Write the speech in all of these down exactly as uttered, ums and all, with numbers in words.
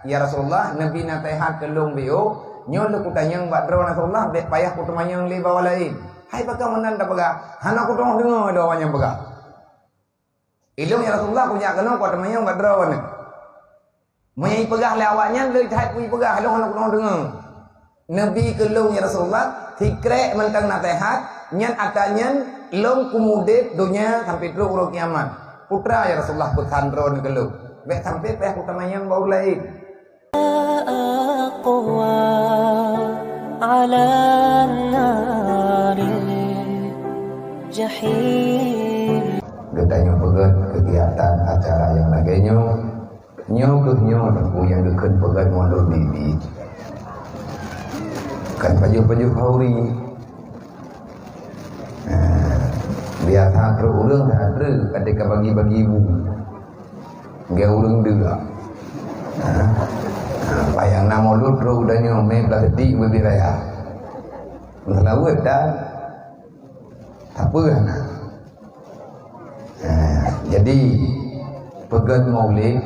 "Ya Rasulullah, Nabi naseuhat keu lôn beu, nyoe lôn kutanyong bak droe Rasulullah, bèk payah kuteumanyong lé bak awak laén." "Hai pakon meunan tapeugah?" "Hana kuteungoh deungoe lé awak nyan peugah." "Ilôn, ya Rasulullah, kujak keunoe kuteumanyong bak droe nyoe." Meunyoe ipeugah lé awak nyan, lé that kuipeugah, lôn hana kuteungoh deungoe. "Nabi keu lôn, ya Rasulullah, sikrek mantong naseuhat, nyan atra nyan lôn kumudép donya sampoe trok uroe kiamat." "Peue teuma, ya Rasulullah, peusan droeneuh keu lôn?" "Bèk sampoe payah kuteumanyong bak ureueng laén." أقوى على النار الجحيم. Geutanyoe peugét keugiatan acara nyang lagèe nyoe. Nyoe keuh nyoe Teungku nyang geukheun peugét Maulud Nabi. Kan pajoh-pajoh hauri. Nah, biasa trok ureueng that trok, ka teuka bagi-bagi bu. Geu ureueng dua. Ha? Ha, bayang na Maulud trok udah nyoe mé plastik beubi raya. Meuseulaweuet dah. Tak apa na. Ha, jadi peugét Maulid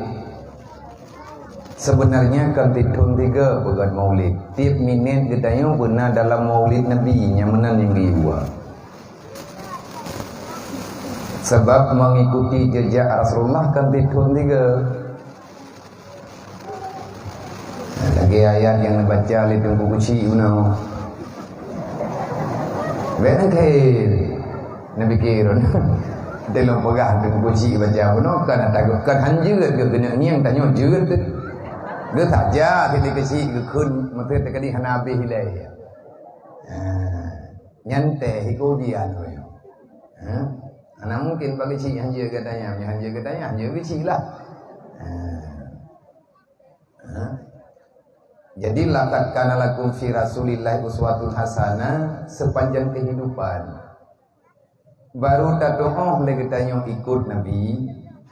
sebenarnya kan tithon tiga peugét Maulid. Tiep minét geutanyoe beuna dalam Maulid Nabi nyang meunan nyang geuyue. Sabab mengikuti jejak Rasulullah kan tithon tiga. Lagèe ayat nyang neubaca lé Teungku Keuchik bunoe. Bèk neukheun, neupike lôn. Teuh lôn peugah Teungku Keuchik baca bunoe, kan ata geuh, kan han jeuet geuh keuneuk ngieng tanyoe jeuet. Geuh saja Teungku Keuchik geukheun meuteuk teuka di hana habéh ilèe. Ha, nyan teh iko ujian weh. Ha? Hana mungkin bagi cik hana geutanyoe, hana geutanyoe, hana geucik lah. Ha. Ha. Jadi, "Laqad kana lakum fi Rasulillahi uswatun hasanah," sepanjang kehidupan. Baru tatu'oh lé geutanyoe ikot Nabi,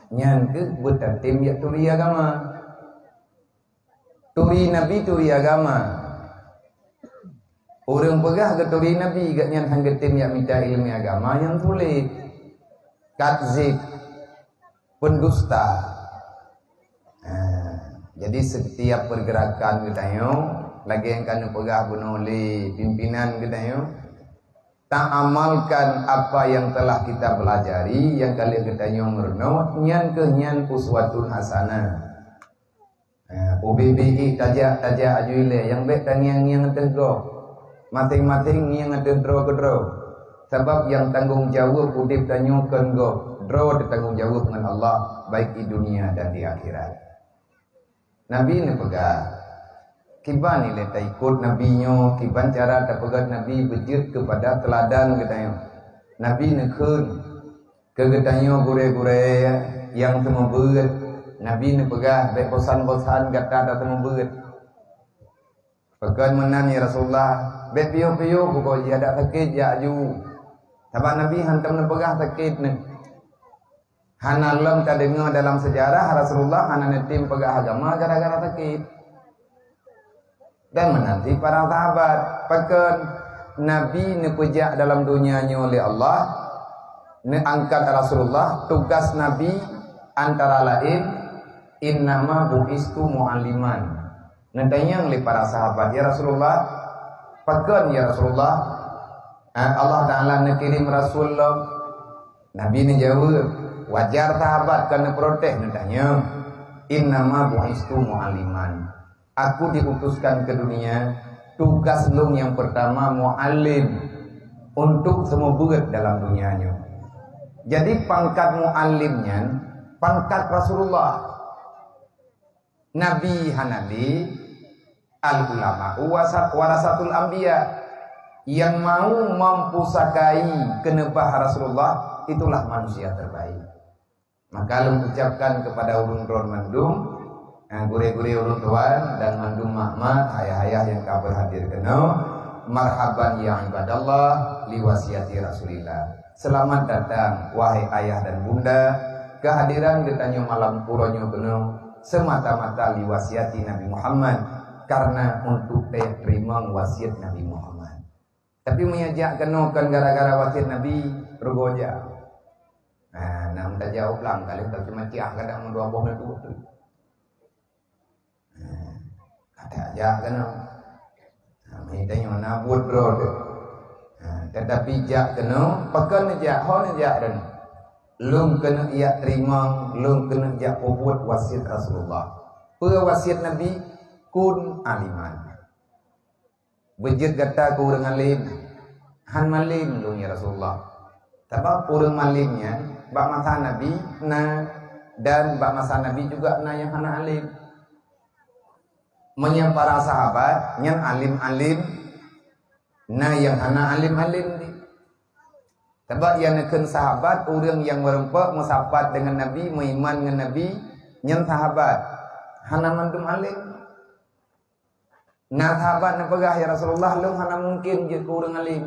nyan keuh beutatem jak turi agama. Turi Nabi, turi agama. Ureueng peugah geuturi Nabi, gobnyan han geutem jak mita ileumèe agama nyang sulet. Takzib, pendusta. Nah, jadi setiap pergerakan geutanyoe, lagèe nyang ka neupeugah bunoe lé pimpinan geutanyoe, taamalkan apa yang telah kita pelajari, nyang ka lheueh geutanyoe meurunoe, nyan keuh nyan uswatun hasanah. Ha, ubé-bé ék tajak-tajak aju ilèe, nyang bèk tangieng-ngieng ateueh gob. Maséng-maséng ngieng ateueh droe keudroe. Sabab nyang tanggong jaweueb udeb tanyoe kon gob, droe teutanggong jaweueb ngon Allah, baik di dunia dan di akhirat. Nabi neupeugah, kiban ilèe taikot Nabi nyoe, kiban cara tapeugét Nabi beujeuet keupada teuladan geutanyoe. Nabi neukheun, keu geutanyoe gurèe-gurèe nyang seumeubeuet, Nabi neupeugah, "Bèk bosan-bosan gata taseumeubeuet." "Pakon meunan, ya Rasulullah?" "Bèk piôh-piôh, bukon jih adak sakét jak aju." Sabab Nabi hantom neupeugah sakét nyan. Hana lom tadeungoe dalam seujarah Rasulullah hana neutem peugah agama gara-gara sakét. Dan meunan cit para sahabat, pakon Nabi neupeujak dalam donya nyoe lé Allah, neuangkat Rasulullah, tugas Nabi antara laén, "Innama bu'istu mu'alliman." Neutanyong lé para sahabat, "Ya Rasulullah, pakon ya Rasulullah, eh, Allah Taala neukirém rasul lom?" Nabi neujaweueb, wajar sahabat ka neuprotes, neutanyong, "Innama bu'istu mu'alliman." Aku diutuskan ke dunia, tugas lôn nyang pertama muallim, untuk seumeubeuet dalam dunia nyoe. Jadi pangkat muallim nyan pangkat Rasulullah. Nabi hana lé, al ulama wasa-, warasatul anbiya. Yang mau mempusakai keuneubah Rasulullah, itulah manusia terbaik. Maka lôn ucapkan kepada ulôn droe mandum, eh, gurèe-gurèe ulôn tuan dan mandum mak-mak, ayah-ayah nyang ka berhadir keunoe, marhaban ya ibadallah li wasiati Rasulillah. Selamat datang, wahai ayah dan bunda, kehadiran geutanyoe malam uroe nyoe keunoe semata-mata li wasiati Nabi Muhammad, karena untuk teurimong wasiat Nabi Muhammad. Tapi meunyo jak keunoe kon gara-gara wasiat Nabi, rugoe jak. Nah, na meutajak u blang, ka lheueh ka cuma tiah kadang dua boh na dua tu. Jak keunoe. Ha, meutanyoe na buet droe teuh. Ha, tetapi jak keunoe, pakon neujak, ho neujak dan lôn keuneuk jak teurimong, lôn keuneuk jak peubuet wasiet Rasulullah. Peue wasiet Nabi? Kun aliman. Beujeuet gata keu ureuëng alim. Han malem lôn, ya Rasulullah. Sabab ureuëng malem nyan bak masa Nabi na, dan bak masa Nabi juga na nyang hana alem. Meunyoe para sahabat nyan alem-alem, na nyang hana alem-alem di. Sabab nyang neukheun sahabat ureuëng nyang meureumpok meusapat deungon Nabi, meuiman ngon Nabi, nyan sahabat. Hana mandum alem. Na sahabat neupeugah, "Ya Rasulullah, lôn hana mungken jeuet keu ureuëng alem.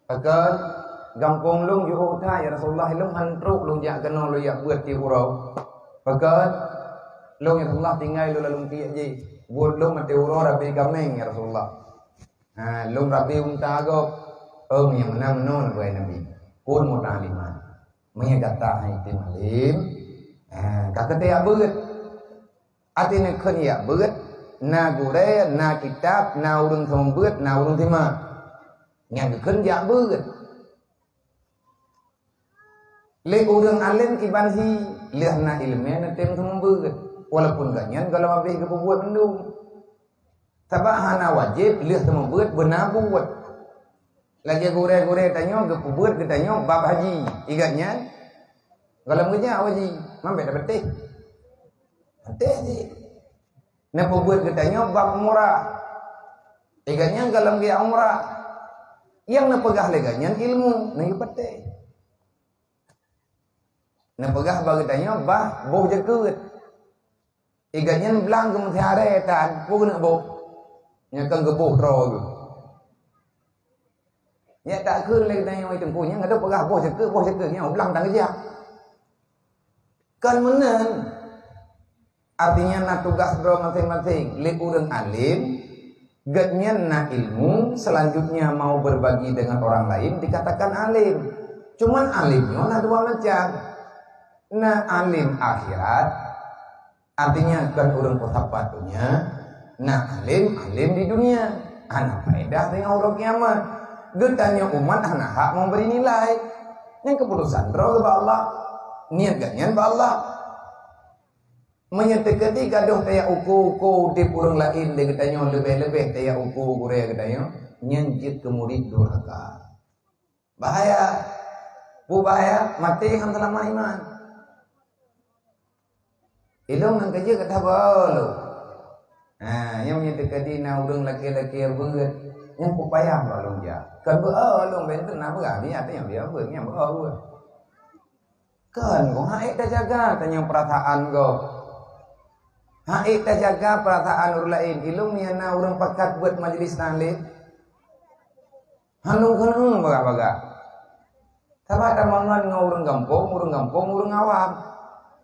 Pakon, gampông lôn jeuet that, ya Rasulullah, lôn han trok lôn jak keunoe lôn jak beuet tiep uroe. Pakon, lôn, ya Rasulullah, tinggai lôn lam kiek jih. Buet lôn maté uroe rabe kaméng, ya Rasulullah. Ha, lôn rabe unta gob." Oh, nyang meunan meunoe neupeugah Nabi. Kun muta'alliman. Meunyoe gata hai item alem, ha, ka keutai jak beuet. Até neukheun jak beuet, na gurée, na kitab, na ureuëng seumeubeuet, na ureuëng simak. Nyang geukheun jak beuet. Lé ureuëng alem kiban hi, lheueh na iéleumé neutem seumeubeuet, walaupun gobnyan gohlom habéh geupeubuet mandum. Sabab hana wajéb lheueh seumeubeuet beuna buet. Lagée gurée-gurée tanyoe geupeubuet geutanyoe bab haji, i gobnyan gohlom geujak haji, man bék tapatéh. Patéh jih. Neupeubuet geutanyoe bab umrah. I gobnyan gohlom geujak umrah. Nyang neupeugah lé gobnyan ilmu, na geupatéh. Neupeugah bak geutanyoe bah boh jakeuet. I gobnyan blang geumeusiaré tan, peue keuneuk boh. Nyang kon geuboh droe geuh. Nyak takheun lé geutanyoe teungku, nyang ka peugah boh jakeuet, boh jakeuet, nyoe blang tan geujak. Kon meunan. Artinya na tugas droe maséng-maséng. Lé ureuëng alem, gobnyan na ilmu, selanjutnya mau berbagi dengan orang lain, dikatakan alim. Cuman alim nyoe na dua macam. Na alim akhirat, artinya kon ureuëng filsafat dunia, na alim, alim di dunia. Hana faedah teungoh uroe kiamat. Geutanyoe umat hana hak memberi nilai. Nyang keputusan droe bak Allah. Niet gobnyan bak Allah. Meunyoe teukeudi gadôh tajak uko-uko udeb ureuëng laén lé geutanyoe, leubeh-leubeh tajak uko gurée geutanyoe, nyan jeuet keu murit durhaka. Bahaya. Peue bahaya? Maté han seulamat iman. Ilong nyang keujeuet gata beuo lom. Ha, nyang meunyoe teukeudi na ureuëng lakée-lakée beuet, nyang peupayah bak lôn jak. Kon beuo lom, benteng na beurani ateueh nyang dia beuet, nyang beuo beuet. Kon, kong hak ék tajaga tanyoe peurasaan gob. Hak ék tajaga peurasaan ureuëng laén. Ilong nyang na ureuëng pakat buet majelis taklim. Han lôn keuneuk bagah-bagah. Sabab tamangat ngon ureuëng gampông, ureuëng gampông, ureuëng awam.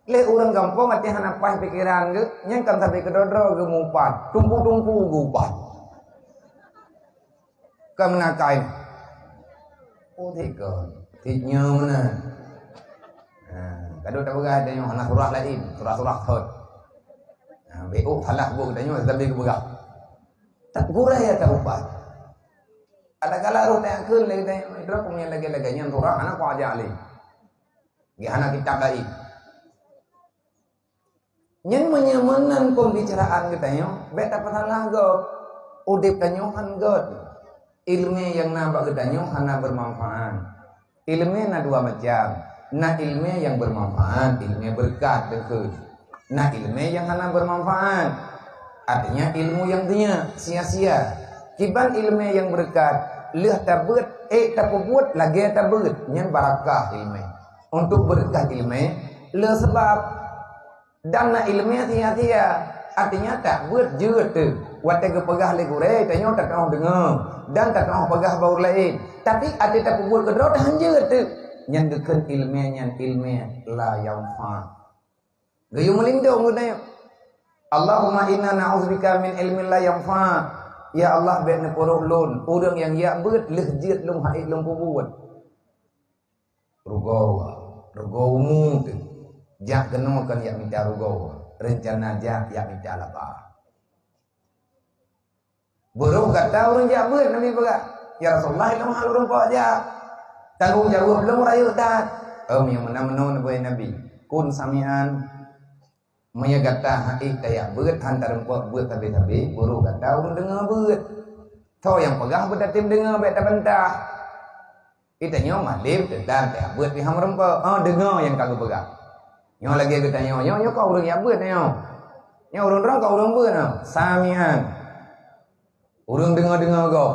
Lé ureuëng gampông até hana paih pikeran geuh, nyang kan sabe keudroe-droe geumupat, tumpu-tumpu geupat. Ka meunakai. Oh, tiga. Tiga mana? Ha, kadang tak peugah ada yang hana surah lain, surah-surah thot. Ha, B O salah buat kita nyoe sambil kepeugah. Tak guraya tak upat. Ada kala roh tak keu lagi tanya, idrak punya lagi-lagi nyang surah anak kau aja alih. Dia hana kitab lain. Nyan meunyoe meunan pembicaraan geutanyoe, bék tapasalah gob. Udeb tanyoe han gét. Iéleumé nyang na bak geutanyoe hana beumanfaat. Iéleumé na dua macam. Na iéleumé nyang beumanfaat, iéleumé beureukat, beukeuh. Na iéleumé nyang hana beumanfaat. Artinya ilmu nyang dunia, sia-sia. Kiban iéleumé nyang beureukat, lheueh tabeuet, ék tapeubuet lagée tabeuet, nyan barakah iéleumé. Untuk beureukat iéleumé, le sabab Dan na iéleumé sia-sia, artinya tabeuet jeuet teuh. Watée geupeugah lé gurée, tanyoe tateuoh deungoe, dan tateuoh peugah bak ureuëng laén. Tapi até tapeubuet keudroe tahan jeuet teuh. Nyan geukheun iéleumé nyan iéleumé la yanfa. Geuyue meulindong geutanyoe. Allahumma inna na'udzubika min ilmin la yanfa. Ya Allah, bék neupeurôh lôn, ureuëng nyang jak beuet lheueh jeuet lôn hait lôn peubuet. Rugoe, rugoe umu teuh. Jak keunoe kon jak mita rugoe, reuncana jak, jak mita laba. Beurôh gata ureuëng jak beuet, Nabi peugah, "Ya Rasulullah, ilôn hana lôn rumpok jak. Tanggong jaweueb lôn rayeuk that." Em, nyang meunan-meunan neupeugah Nabi, "Kun samian." Meunyoe gata hana tajak beuet, hana tarumpok beuet sabe-sabe, beurôh gata ureuëng deungoe beuet. Soe nyang peugah beutatem deungoe, bék tabantah. Geutanyoe malem teutab tajak beuet pih hana meurumpok. Oh, deungoe nyang ka geupeugah. Nyoe lagée geutanyoe, nyoe, nyoe kon ureuëng jak beuet nyoe. Nyoe ureuëng droe kon ureuëng beuet nyoe. Samian. Ureuëng deungoe-deungoe gob.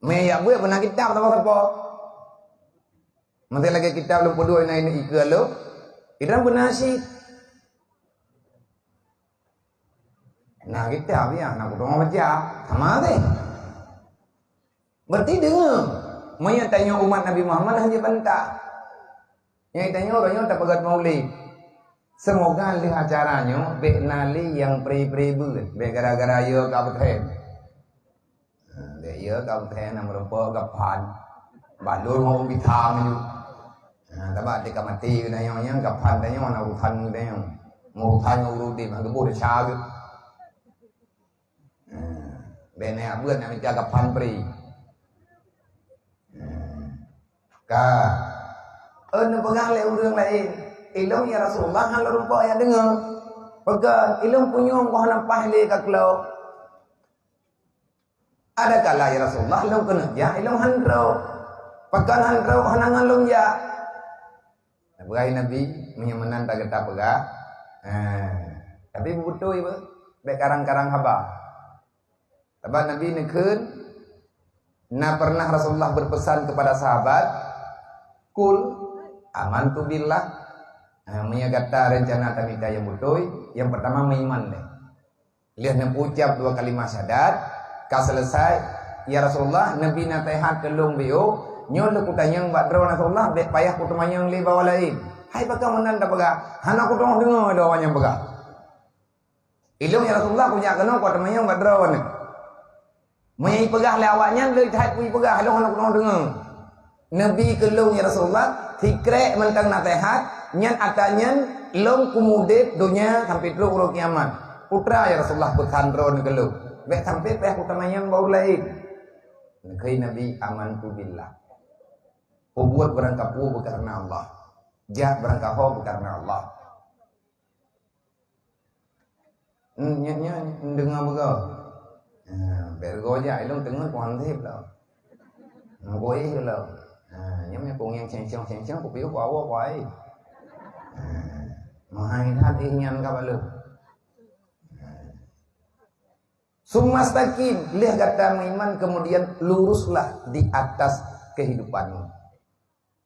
Mé jak beuet peunan kitab sapo-sapo. Meusé lagée kitab lôn peuduek inan ikeue lôn, idang beuna cit. Nah, kitab ya, na kudeungoe baca. Sama deh. Berarti deungoe. Meunyoe tanyoe umat Nabi Muhammad hana bantah. Nyang tanyoe uroe nyoe tapeugét maulid. Seumoga lheueh acara nyoe bék na lé nyang pri-pri beuet. Bék gara-gara yo ka beutrén. Ha, dek iya ka meuthée na meurumpok gapan. Balon mau bitang ju. Ha, sabab até ka maté geutanyoe nyan, gapan tanyoe na urusan geutanyoe. Urusan ngon ureuëng udeb, ha, geuboh desya geuh. Ha, bék na beuet nak mita gapan pri. Ha, ka. Ön neupeugah lé ureuëng laén, "Ilôn ya Rasulullah hana lôn rumpok jak deungoe. Peugah, ilôn punyueng boh nafah lé ka keulok." Ada kala, ya Rasulullah, lôn keuneuk jak, ilôn han trok. Pakon han trok, hana ngon lôn jak. Peugah Nabi, meunyoe meunan ta gata peugah. Ha. Tapi beubeutôi beuh, bék karang-karang haba. Sabab Nabi neukheun, na pernah Rasulullah berpesan kepada sahabat, "Qul amantu billah." Ha, meunyoe gata rencana tamita nyang beutôi, nyang pertama meuiman lé. Lheueh neupeucap dua kalimah syahadat, ka selesai, "Ya Rasulullah, neubi naseuhat keu lôn beu, nyoe lôn kutanyong bak droe Rasulullah, bék payah kuteumanyong lé bak laén." Hai pakon meunan tapeugah, "Hana kuteumanyong deungoe lôn awaknyan peugah." Ilôn ya Rasulullah kujak keunoe kuteumanyong bak droe nyoe. Meunyoe ipeugah lé awaknyan, lé that kuipeugah, lôn hana kuteumanyong deungoe. Neubi keu lôn, ya Rasulullah, sikrek mantong naseuhat, nyan atra nyan lôn kumeudeb donya sampai trok uroe kiamat. Peue teuma, ya Rasulullah, peusan droeneuh keu lôn. Bék sampai payah kuteumanyong bak ureuëng laén. Neukheun Nabi, "Amantu billah." Peubuet barangkapeue beukareuna Allah. Jak barangkaho beukareuna Allah. Hmm, nyan, nyan, deungoe beugoe. Ha, bék reugoe jak, ilôn teungoh kuhan seb lom. Meugoe lom. Ha, nyan meunyo kuh ngieng ceng-ceng, ceng-ceng, kupiôh, kuawoe, kuai. Ha, meuhai that ih nyan ka bak lôn. Ha. Summa staqim, lheueh gata meuiman, kemudian luruslah di atas kehidupanmu.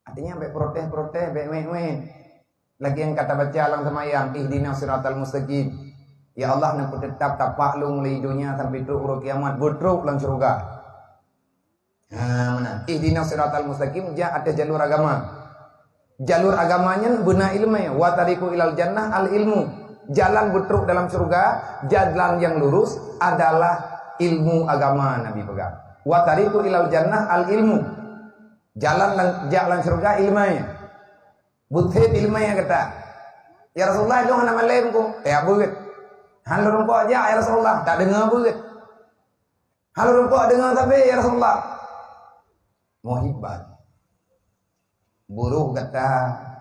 Artinya, bék protes-protes, bék wéet-wéet. Lagée nyang ka tabaca lam seumayang, "Ihdinas siratal mustaqim." Ya Allah, neupeuteutab tapak lôn mulai donya sampai trok uroe kiamat, beutrok lam syeuruga. Ha, meunan. "Ihdinas siratal mustaqim", jak ateueh jalur agama. Jalur agama nyan beuna iéleumé, "Wa tariqu ilal jannah al ilmu." Jalan beutrok dalam syeuruga, jalan nyang lurus adalah ilmu agama, Nabi peugah. "Wa tariqu ilal jannah al ilmu." Jalan lam, jak lam syeuruga iéleumé. Beuthat iéleumé gata. "Ya Rasulullah, lôn hana malém ku." "Eh, beuet." "Hana lôn rumpok jak, ya Rasulullah." "Tak deungoe beuet." "Hana lôn rumpok deungoe sabe, ya Rasulullah." Muhibban. Beurôh gata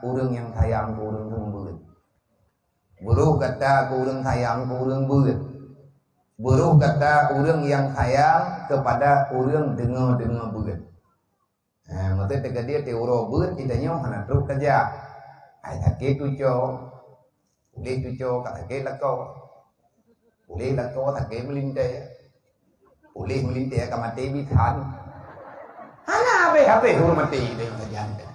ureuëng nyang sayang keu ureuëng beuet. Beurôh gata keu ureuëng sayang keu ureuëng beuet. Beurôh gata ureuëng nyang sayang kepada ureuëng deungoe-deungoe beuet. Ha, maksud teukeudi teuh uroe beuet, geutanyoe hana trok tajak. Hai sakét tucoe. Puléh tucoe ka sakét lakoe. Puléh lakoe sakét meulintée. Puléh meulintée ka maté bisan. Hana habéh-habéh ureuëng maté teuh sajan teuh.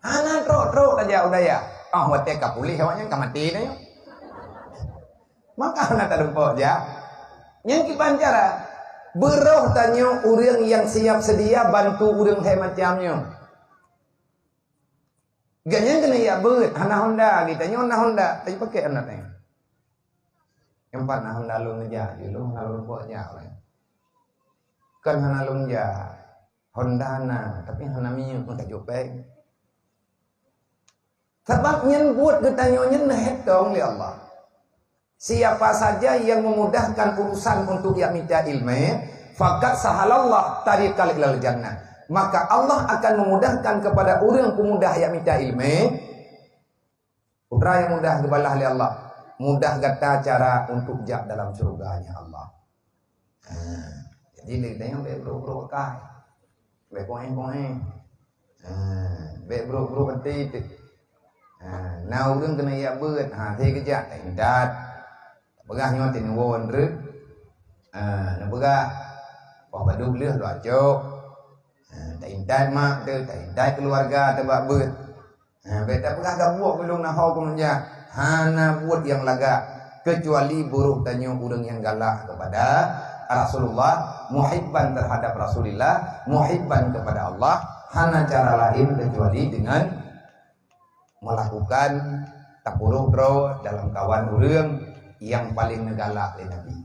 Hana trok-trok tajak u dayah. Ah, watée ka puléh awaknyan ka maté teuh. Maka hana tarumpok jak. Nyang kiban cara, beurôh tanyoe ureuëng nyang siap seudia bantu ureuëng hai macam nyoe. Gobnyan keuneuk jak beuet, hana honda, geutanyoe na honda, tapi pakèk honda tanyoe. Nyang pat na honda lôn jak, lôn hana lôn rumpok jak. Kan hana lôn jak, honda na, tapi hana minyeuk meutajok péng. Sabab nyan buet geutanyoe nyan neuhét tong lé Allah. Siapa saja yang memudahkan urusan untuk yak mita ilmu, fakat sahalallah tariqal ilal jannah. Maka Allah akan memudahkan kepada ureuëng peumudah yak mita ilmu. Putra yang mudah geubalah lé Allah, mudah gata cara untuk jak dalam syurga-Nya Allah. Ha, jadi lé tanyoe bék brok-brok akai. Bék koe-koe. Ha, bék brok-brok até teuh. Ha, na ureuëng keuneuk jak beuet, ha, teuh geujak, taintat. Peugah nyoe teuh neuwoe nreuek. Ha, neupeugah, poh padub lheueh lôn cok. Ha, taintat mak teuh, taintat keuluwarga teuh bak beuet. Ha, bék tapeugah gabuek ulôn na ho keumeunjak. Hana buet nyang lagak, keucuali buroh tanyoe ureuëng nyang galak keupada Rasulullah, muhibban terhadap Rasulillah, muhibban kepada Allah. Hana cara laén keucuali dengan melakukan tapuruh droe dalam kawan ureuëng nyang paleng neugalak lé Nabi.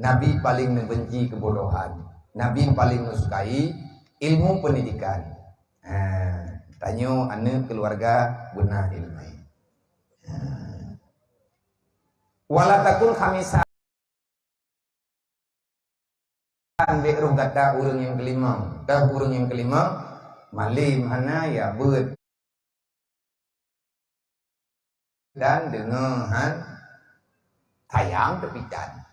Nabi paleng neubenci keubodohan. Nabi paleng neusukai ilmu pendidikan. Ha, tanyoe aneuëk keuluwarga beuna ilmu. Ha. Wala takun khamisan, bék roh gata ureuëng nyang keulimong. Teuh ureuëng nyang keulimong, malem hana ya beuet. Dan deungoe han tayang teupitan.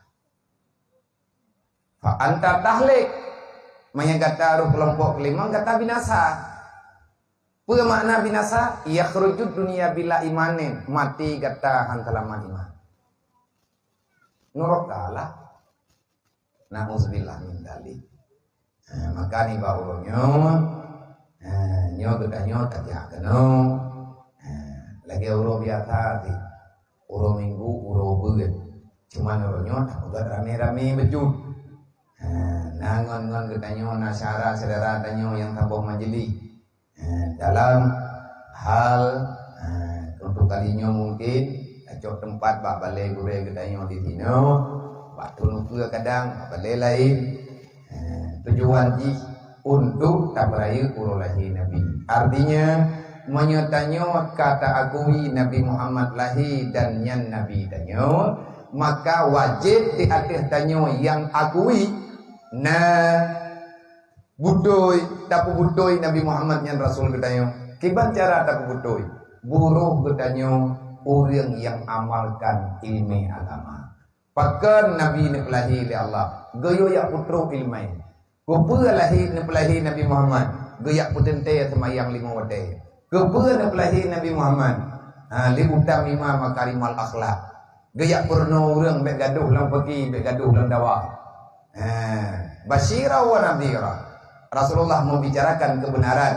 Fa anta tahlik. Meunyoe gata roh keulompok keulimong, gata binasa. Peue makna binasa? Yakhrujud dunya bila imanin, maté gata han seulamat iman. Nuraka lah. Nauzubillah min dzalik. Ha, maka nibak uroe nyoe, ha, nyoe geutanyoe tajak keunoe. Ha, lagée uroe biasa sih. Uroe Minggu, uroe beuet. Cuman uroe nyoe tapeugét ramé-ramé beujeuet. Ha, na ngon-ngon geutanyoe, na syedara-syedara tanyoe nyang saboh majelis. Eh, dalam hal, eh, untuk kali nyoe mungkin tacok teumpat bak balée gurée geutanyoe di sinoe, bak Teungku kadang bak balée laén. Eh, tujuan jih untuk tapeurayeuk uroe lahé Nabi. Artinya, meunyoe tanyoe ka taakui Nabi Muhammad lahé dan nyan Nabi tanyoe, maka wajéb di ateueh tanyoe nyang akui na beutôi, tapeubutôi Nabi Muhammad nyan Rasul geutanyoe. Kiban cara tapeubutôi? Buroh geutanyoe ureuëng nyang amalkan ileumé agama. Pakon Nabi neupeulahé lé Allah, geuyue jak peutrok ileumé. Keupeue lahé neupeulahé Nabi Muhammad, geujak peuteuntée seumayang limong watée. Keupeue neupeulahé Nabi Muhammad, ha, lé utam lima makarimal akhlak. Geujak peurunoe ureuëng bék gadôh lam peuki, bék gadôh lam dawa. Ha, basyira wa nadhira. Rasulullah membicarakan kebenaran.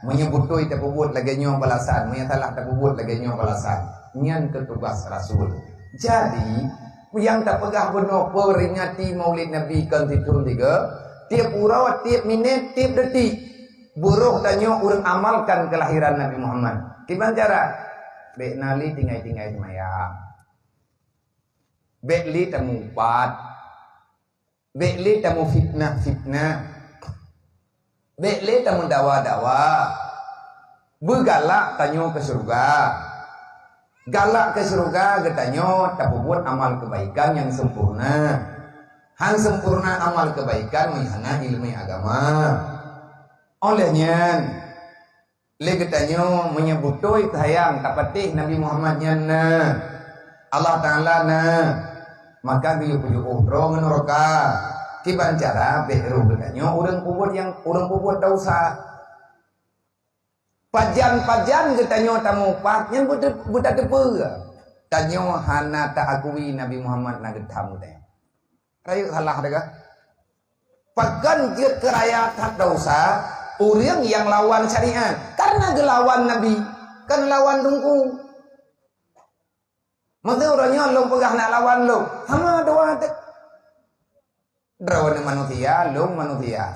Meunyoe beutôi tapeubuet lagée nyoe balasan, meunyoe salah tapeubuet lagée nyoe balasan. Nyan keu tugas Rasul. Jadi, nyang tapeugah bunoe peuringati Maulid Nabi kon sithon tiga, tieb uroe, tieb minét, tieb detik. Buroh tanyoe ureuëng amalkan keulahiran Nabi Muhammad. Kiban cara? Bék na lé tinggai-tinggai seumayang. Bék lé tameuupat. Bék lé tameufitnah-fitnah. Bék lé tameudawa-dawa. Beugalak tanyoe keu syeuruga. Galak keu syeuruga geutanyoe tapeubuet amal keubaikan nyang sempurna. Han sempurna amal keubaikan meunyoe hana ileumé agama. Óh lheueh nyan, lé geutanyoe meunyoe beutôi sayang tapatéh Nabi Muhammad nyan na, Allah Taala na, maka geuyue peujiôh droe ngon nuraka. Kiban cara bék roh geutanyoe ureuëng peubuet nyang, ureuëng peubuet desya. Pajan-pajan geutanyoe tameuupat nyan beuta-, beutateupeue. Tanyoe hana taakui Nabi Muhammad na geutam geutanyoe. Rayeuk salah teuka. Pakon jeuet keu raya that desya ureuëng nyang lawan syariat? Karena geulawan Nabi, kon lawan Teungku. Meuteue uroe nyoe lôn peugah nak lawan lôn, hana dua teuh. Droeneuh manusia, lôn manusia.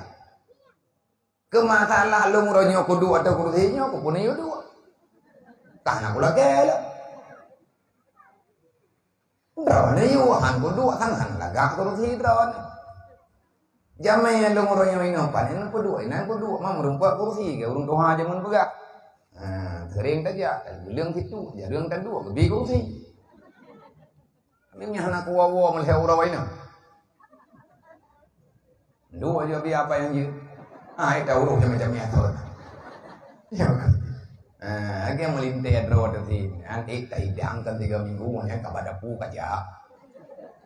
Keu masalah lôn uroe nyoe kuduek ateueh kursi nyoe, kupeue nyoe duek. Ka hana kulakée lé. Droeneuh yue han kuduek, han, han lagak kursi droeneuh. Jamé lôn uroe nyoe inoe panen kuduek, inan kuduek, ma meurumpok kursi keu ureuëng tuha jameun peugah. Ha, sering tajak, tajak geuleung situ, jareueng taduek, geubi kursi. Tapi meunyo hana kuwoe-woe meulhèe uroe inong. Duek jih bak apa nyang jeuet. Ah, ék ta uroe macam-macam nyan. Ya. Ah, lagèe meulintèe droe teuh sinoe. Nyan ék ta idang kan tiga minggu, nyan ka bak dapu ka jak.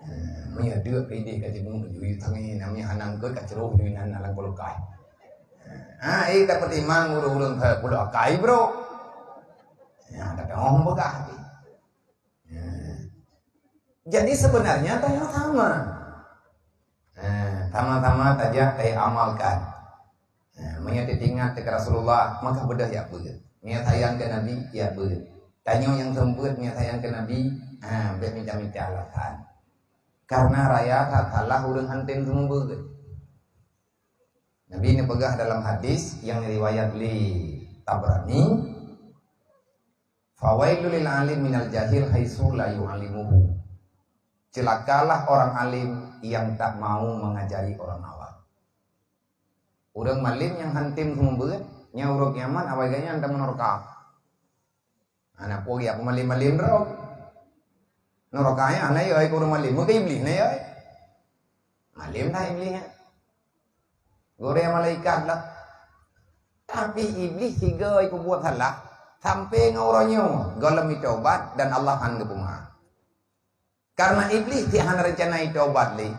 Ah, meunyo deuk ka idéh ka jeuet meunyoe tangi, namanya hana eungkôt ka crôh jih nan lam kulkas. Ah, ék ta peutimang ureueng-ureueng ka pula akai, bro. Ya, ta teuh peugah. Ya. Jadi sebenarnya tanyoe sama. Eh, sama-sama tajak taamalkan. Eh, meunyoe teuingat keu Rasulullah, maka beudôh jak beuet. Meunyoe sayang keu Nabi, jak beuet. Tanyoe nyang seumeubeuet meunyoe sayang keu Nabi, ha, bèk minta-minta alasan. Karena raya that salah ureueng hana tem seumeubeuet. Nabi neupeugah dalam hadis nyang riwayat lé Tabrani, "Fawailul lil alim minal jahil haitsu la yu'allimuhu." Celakalah orang alim yang tak mau mengajari orang awam. Ureueng malém nyang hana tem seumeubeuet, nyan uroe kiamat awai geuh nyan tamong neuraka. Hana peue geujak peumalém-malém droe. Neuraka nyan hana jiyue keu ureueng malém, meukeue Iblih na jiyue. Malém that Iblih nyan. Gurèe malaikat lah. Tapi Iblih sigoe jipeubuet salah, sampai ngon uroe nyoe gohlom jitaubat dan Allah hana geupeumeu'ah. Karena Iblih cit hana reuncana jitaubat lé.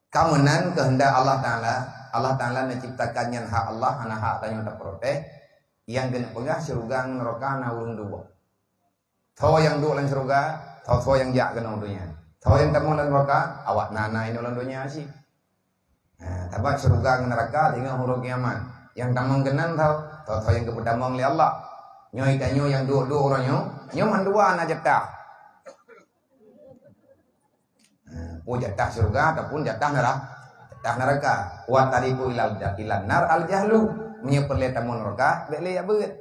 Ka meunan keuheundak Allah Taala, Allah Taala neuciptakan nyan hak Allah, hana hak tanyoe taprotes. Nyang keuneuk peugah syeuruga ngon neuraka na ureueng dua. Soe nyang duek lam syeuruga, soe, soe nyang jak keunoe donya. Soe nyang tamong lam neuraka, awaknyan na inoe lam donya cit. Ha, sabab syeuruga ngon neuraka singoh uroe kiamat. Nyang tamong keunan soe, soe, soe nyang geupeutamong lé Allah. Nyoe tanyoe nyang duek-duek uroe nyoe, nyoe mandua na jatah. Ha, peue jatah syeuruga ataupun jatah neura-, jatah neuraka. Wa tariqu ilal ja-, ilan nar al jahlu. Meunyoe peureulèe tamong neuraka, bèk lé jak beuet.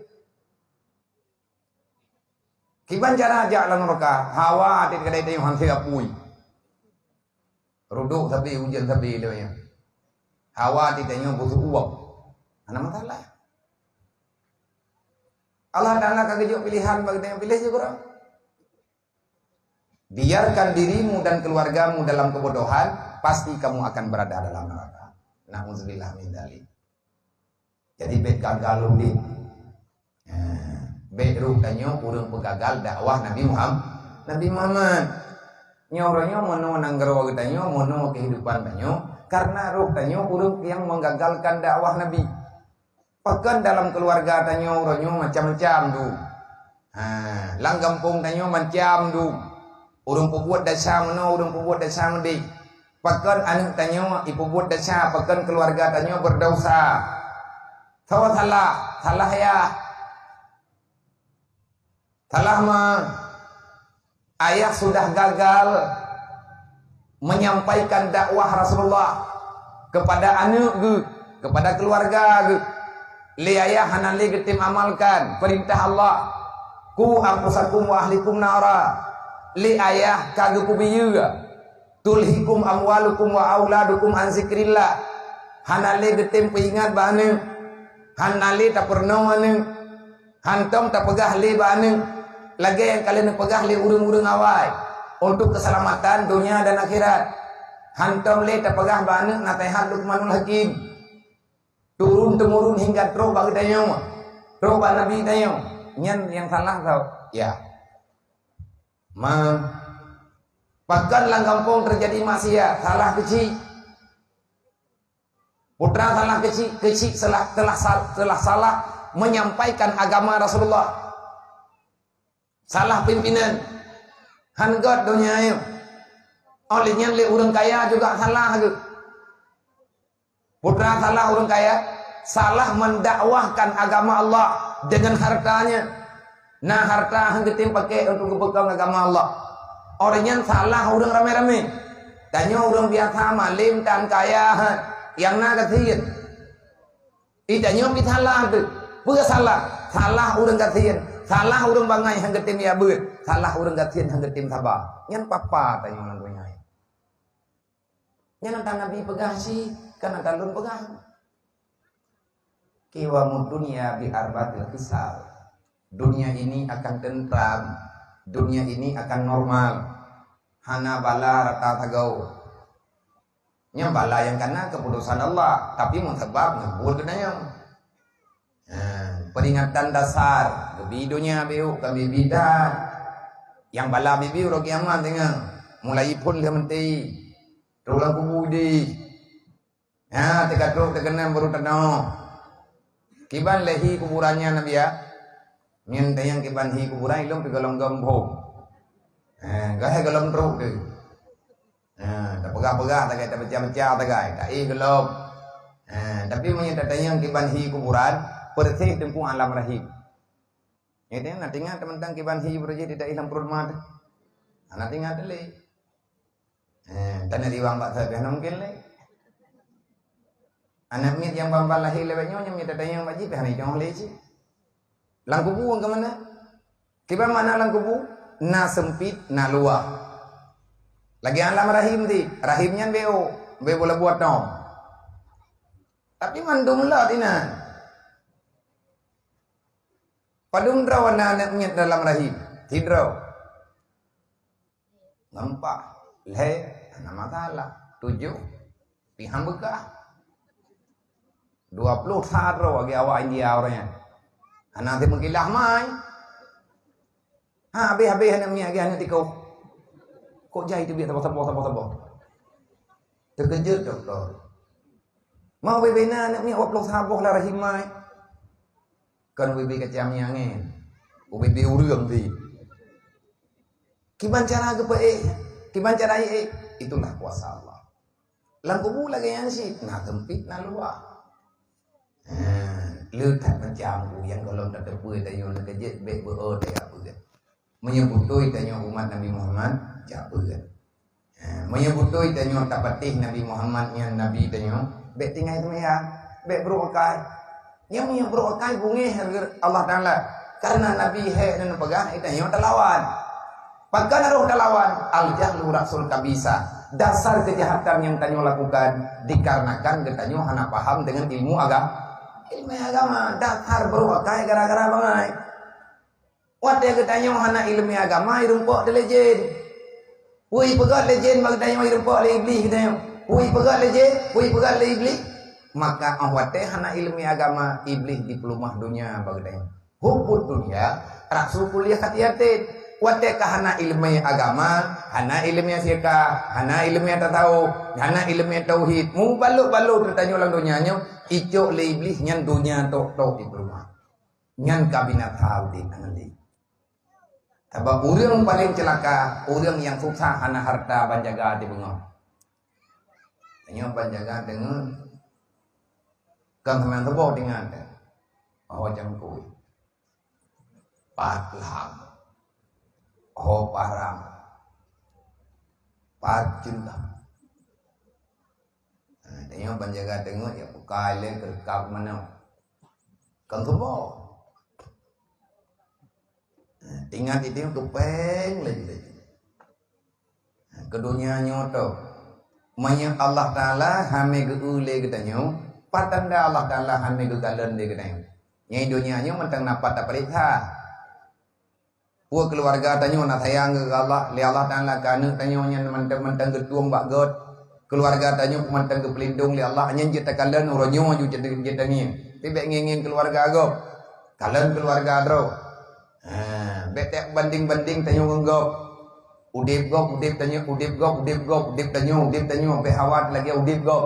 Kiban cara jak lam neuraka, hawa até keudai tanyoe hana apui. Rudôk sabe, ujeuen sabe lé nyan. Hawa até tanyoe busôk uap. Hana masalah. Allah Taala ka geujok piléhan bagi tanyoe, piléh sikureueng. Biarkan dirimu dan keluargamu dalam kebodohan, pasti kamu akan berada dalam neraka. Na'udzubillah min dzalik. Jadi bèk gagal udép. Ha, bèk roh tanyoe ureueng peugagal dakwah Nabi Muham-, Nabi Muhammad. Nyoe uroe nyoe meunoe nanggroe geutanyoe, meunoe keuhidupan tanyoe, karena roh tanyoe ureueng nyang menggagalkan dakwah Nabi. Pakon dalam keuluwarga tanyoe uroe nyoe macam-macam dum. Ha, lam gampông tanyoe macam dum. Ureueng peubuet desya meunoe, ureueng peubuet desya meudéh. Pakon aneuk tanyoe ipeubuet desya, pakon keuluwarga tanyoe beudesya. Soe salah? Salah yah. Salah ma. Ayah sudah gagal menyampaikan dakwah Rasulullah kepada aneuk geuh, kepada keuluwarga geuh. Lé ayah hana lé geutem amalkan peurintah Allah, "Qu anfusakum wa ahlikum nara." Lé ayah ka geupeubiyeu, "Tulhikum amwalukum wa auladukum an zikrillah." Hana lé geutem peuingat bak aneuk, hana lé tapeurunoe aneuk. Hantom tapeugah lé bak aneuk, lagèe nyang ka lheueh neupeugah lé ureueng-ureueng awai, untuk keuseulamatan donya dan akhirat. Hantom lé tapeugah bak aneuk naseuhat Luqmanul Hakim. Turun-temurun hingga trôk bak geutanyoe, trôk bak Nabi tanyoe. Nyan nyang salah tau. Ya. Ma, pakon lam gampông teujadi maksiat, salah keuchik. Putra salah keuchik, keuchik salah, telah sal-, telah salah menyampaikan agama Rasulullah. Salah pimpinan. Han gèt donya nyoe. Óh lheueh nyan lé ureueng kaya juga salah geuh. Putra salah ureueng kaya, salah mendakwahkan agama Allah dengan hartanya. Na harta han geutem pakèk untuk geupeukong agama Allah. Óh lheueh nyan salah ureueng ramé-ramé. Tanyoe ureueng biasa, malém tan kaya, ha, nyang na gasien. Ih, tanyoe pih salah teuh. Peue salah? Salah ureueng gasien. Salah ureueng bangai han geutem jak beuet. Salah ureueng gasien han geutem saba. Nyan papa tanyoe lam donya. Nyan ata Nabi peugah cit, kan ata lôn peugah. Qiwamud dunya bi arba'atil khisal. Dunia ini akan tentram. Dunia ini akan normal. Hana bala rata sagoe. Nyan bala nyang kana keuputosan Allah, tapi meusabab nyang buet geutanyoe. Ha, peringatan dasar, geubi donya biôk, ka bibi that. Nyang bala bibi uroe kiamat teungoh. Mulai phon lheueh meuti. Trok lam kubu di. Ha, teuka trok teukeunang baru tanoh. Kiban lé hi kuburan nyan Nabi ya. Nyan tanyong kiban hi kuburan ilong pi golom gom phom. Ha, gahai golom trok tu. Ha, tapeugah-peugah tagai, tapecah-pecah tagai, taéh gohlom. Ha, tapi meunyoe tatanyong kiban hi kuburan, peureuséh teungku alam rahim. Jadi na tingat teumantang kiban hi beureuséh di taéh lam pruet mat. Na tingat lé. Ha, tanya liwang bak sabe na mungkin lé. Aneuk miet nyang ban-ban lahé lewat nyoe, nyoe miet tatanyong bak jih pih hana jijaweueb lé cit. Lam kubu ke mana? Kiban makna lam kubu? Na seumpit, na luwah. Lagèe alam rahim ti, rahim nyan beu, beu bola buat tom. Tapi mandum lom inan. Padum droe na aneuk miet dalam rahim? Sidroe. Ngon pat, lhèe, hana masalah. Tujoh, pih han beukah. Dua ploh sa droe lagèe awak India ureueng nyan. Hana teumeukilak mai. Ha, habéh-habéh aneuk miet lagèe aneuk tikoh. Kok jai teubiet saboh-saboh, saboh-saboh. Teukeujot dokto. Mau bebe na aneuk miet dua ploh sa boh lam rahim mai. Kon bebe kacang miang nyan. Bebe ureueng ti. Kiban cara geupeuék, kiban cara ék, itulah kuasa Allah. Lam kubu lagèe nyan cit, na seumpit, na luwah. Ha, le that macam ureueng gohlom tateupeue tanyoe neukeujeuet bèk beu-o tajak peugah. Meunyoe beutôi tanyoe umat Nabi Muhammad, jak peugah. Ha, meunyoe beutôi tanyoe tapatéh Nabi Muhammad nyan Nabi tanyoe, bèk tinggai seumayang, bèk brôk akai. Nyang meunyoe brôk akai beungéh Allah Taala. Karena Nabi hék neupeugah, geutanyoe talawan. Pakon harôh talawan? Al-jahlu ra'sul khabithah. Dasar keujahatan nyang tanyoe lakukan dikarenakan geutanyoe hana paham deungon ilmu aga-, ilmu agama. Dasar brôk akai gara-gara bangai. Watèe geutanyoe hana ileumèe agama, irumpok teuh lé jén. Wui peugöt lé jén bak geutanyoe, irumpok lé Iblih geutanyoe. Wui peugöt lé jén, wui peugöt lé Iblih. Maka 'oh watèe hana ileumèe agama, Iblih jipeuleumah donya bak geutanyoe. Hubbud dunya ra'su kulli khati'atin. Watèe ka hana ileumèe agama, hana ileumèe sika, hana ileumèe tasawuf, hana ileumèe tauhid, mubalot-balot geutanyoe lam donya nyoe, icok lé Iblih nyan donya tok-tok jipeuleumah. Nyan ka binasa udép ngon lé. Sabab ureueng paleng ceulaka, ureueng nyang susah hana hareuta ban jaga até beungoh. Tanyoe ban jaga deungon, kon seumang saboh deungon teuh. Ho cangkôi. Pat lam. Ho parang. Pat ceulah. Ha, tanyoe ban jaga deungon, ya, bukai lé, keureukab manoe. Kon saboh. Ingat itu keu péng laju-laju. Keu donya nyoe toh. Meunyoe Allah Taala hana geu-eu lé geutanyoe, pat tanda Allah Taala hana geukalon lé geutanyoe? Nyang donya nyoe mantong na pat tapareksa. Peue keuluwarga tanyoe na sayang keu Allah, lé Allah Taala keu aneuk tanyoe nyan mantong-mantong geutueng bak göt. Keuluwarga tanyoe mantong geupeulindong lé Allah, nyan jeuet takalon uroe nyoe ju jeuet, jeuet tangieng. Tapi bèk ngieng-ngieng keuluwarga gob. Kalon keuluwarga droe. Ha, bèk tabandeng-bandeng tanyoe ngon gob. Udép gob, udép tanyoe, udép gob, udép gob, udép tanyoe, udép tanyoe, bèk hawa lagèe udép gob.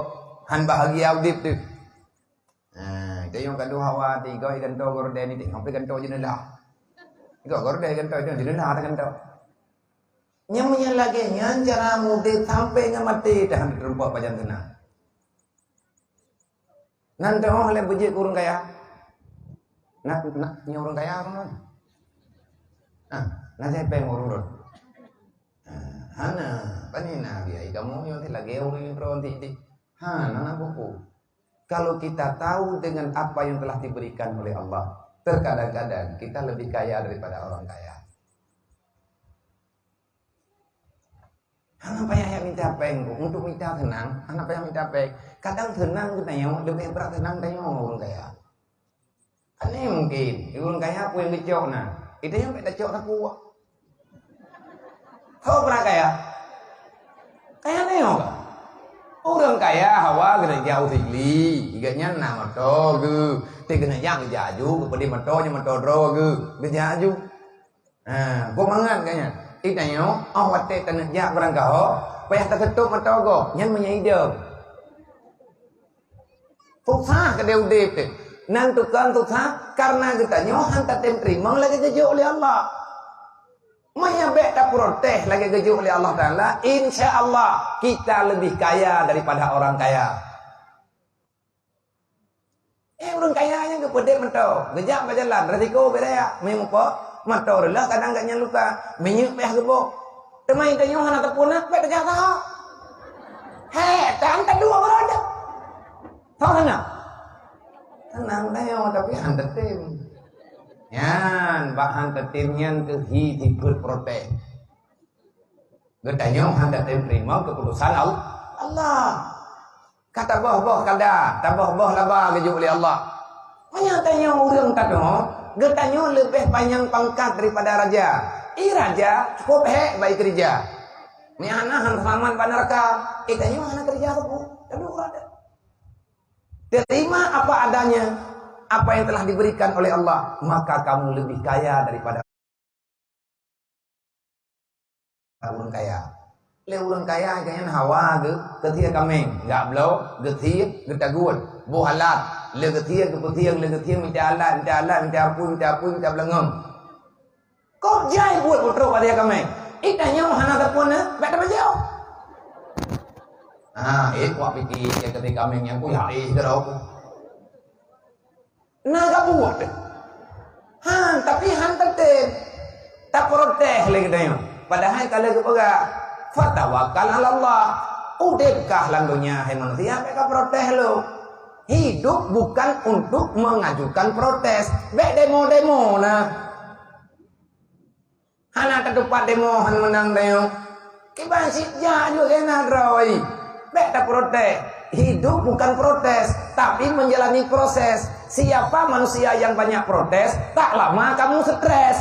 Han bahagia udép teuh. Ha, tanyoe ka deuh hawa, tiga iganto gorden ni, tengok pi ganto jendela. Tiga gorden ganto, itu jendela tak ganto. Nyang meunyan lagèe nyan cara mudép sampai ngon maté dah teureumpok pajan teunang. Nan teuh lé beujeuet keu ureueng kaya. Nak, nak nyoe ureueng kaya ureueng nyan. Ah, na siapa yang ureueng? Ah, hana, pane na biaya kamu nyoe lagèe ureueng droe ti. Hana, na buku. Kalau kita tahu dengan apa yang telah diberikan oleh Allah, terkadang-kadang kita lebih kaya daripada orang kaya. Hana payah jak mita péng, untuk mita seunang, hana payah mita péng. Kadang seunang geutanyoe leubeh brat seunang tanyoe ngon ureueng kaya. Kan mungkin, ureueng kaya peue nyang geucok na, geutanyoe bèk tacok sapeue. Ho brat kaya? Tanyong ka. Ureuëng kaya hawa geuneuk jak u Sigli, geuhnyan na moto geuh. Teuh geuneuk jak geujak aju, geupeudeh moto nyan moto droe geuh, geujak aju. Ha, geumangat geuhnyan. Geutanyoe, oh watée taneuk jak barangkaho, payah taseutôt moto gob, nyan meunyoe idong. Susah keudeh udeb teuh. Nan tukang susah, karena geutanyoe han tatem teurimong lagée geujok lé Allah. Meunyoe bék taprotes lagée geujok lé Allah Taala, insya Allah kita lebih kaya daripada orang kaya. Eh, ureuëng kaya nyan geupeudeh moto, geujak bak jalan, resiko beda ya. Meunyoe mupo, moto reuloh kadang geuhnyan luka, minyeuk payah geuboh. Teuma tanyoe hana tapuna, bék tajak saho. Hé, tan tadua baroe dah. Saho sana. Tenang tanyoe, tapi han tatem. Nyan, bak han tatem nyan keuh hi sikheut protes. Geutanyoe han tatem teurimong keuputosan Al-, Allah. Ka taboh-boh kada, taboh-boh laba geujok lé Allah. Meunyoe tanyoe ureuëng tanoh, geutanyoe leubeh panyang pangkat daripada raja. I raja cukôp hék bak i keureuja. Meunyoe hana han seulamat bak neuraka, i tanyoe hana keureuja sapeue. Lalu ada. Terima apa adanya, apa yang telah diberikan oleh Allah, maka kamu lebih kaya daripada ureuëng kaya. Lé ureuëng kaya geuhnyan hawa geuh, geusie kaméng, gak bloe, geusie, geutaguet, boh alat, lé geusie, geupeusieng, lé geusie, mita alat, mita alat, mita apui, mita apui, mita beuleueng. Kok jai buet peutrok pada kaméng? I tanyoe hana sapeue na, bék tapajoh. Ah, eh, kuak piti, ya keuti kaméng nyang kuyak, eh, keudroe. Na gabuet. Han, tapi han teutem. Taprotes lé geutanyoe. Padahai ka lheueh geupeugah, "Fatawakkal 'alallah." Udeb kah lam donya, hai manusia, bék ka protes lom. Hidup bukan untuk mengajukan protes. Bék demo-demo na. Hana tatupat demo, hana meunang demo. Kiban sijak juga kena droe. Bék taprotes. Hidup bukan protes, tapi menjalani proses. Siapa manusia yang banyak protes, tak lama kamu stres.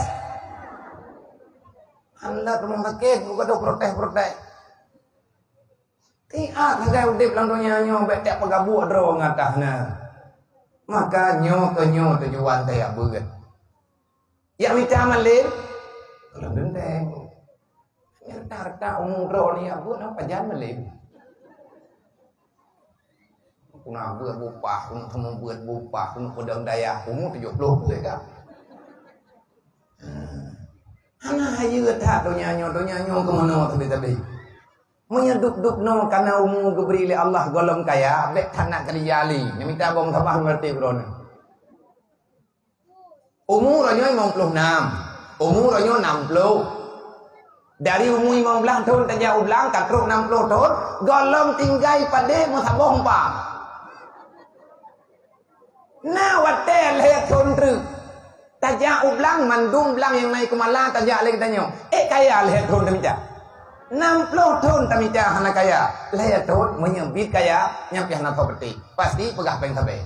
Anda rumah sakit, bukan tu protes-protes. Tiat sagai udeb lam donya nyoe bék tiep peugabuk droe ngon atah na. Maka nyoe keuh nyoe tujuan teuyak beuet. Yak mita malem, lam geunteng. Nyata-nyata umu droe ni yak beuet nang pajan malem. Kuna beuet bupah, kuna teumeu beuet bupah, kuna peudong dayah, umu tujoh ploh peuet ka. Hana hayeue that donya nyoe, donya nyoe keumeunyoe teubi-teubi. Meunyoe dup-dup noe kana umu geubri lé Allah gohlom kaya, bék that na keurija lé. Nyang mita bong saban meureuti droeneuh. Umu roh nyoe limong ploh nam, umu roh nyoe nam ploh. Dari umu limong blaih thon tajak u blang ka trok nam ploh thon, gohlom tinggai padé meusaboh empa. Na watée lhée thon treuk. Tajak u blang, mandum blang nyang na i keumala tajak lé geutanyoe. Eh, kaya lhée thon tamita. Nam ploh thon tamita hana kaya. Lhée thon meunyoe bit kaya, nyang pih hana soe peuti. Pasti peugah péng sabe.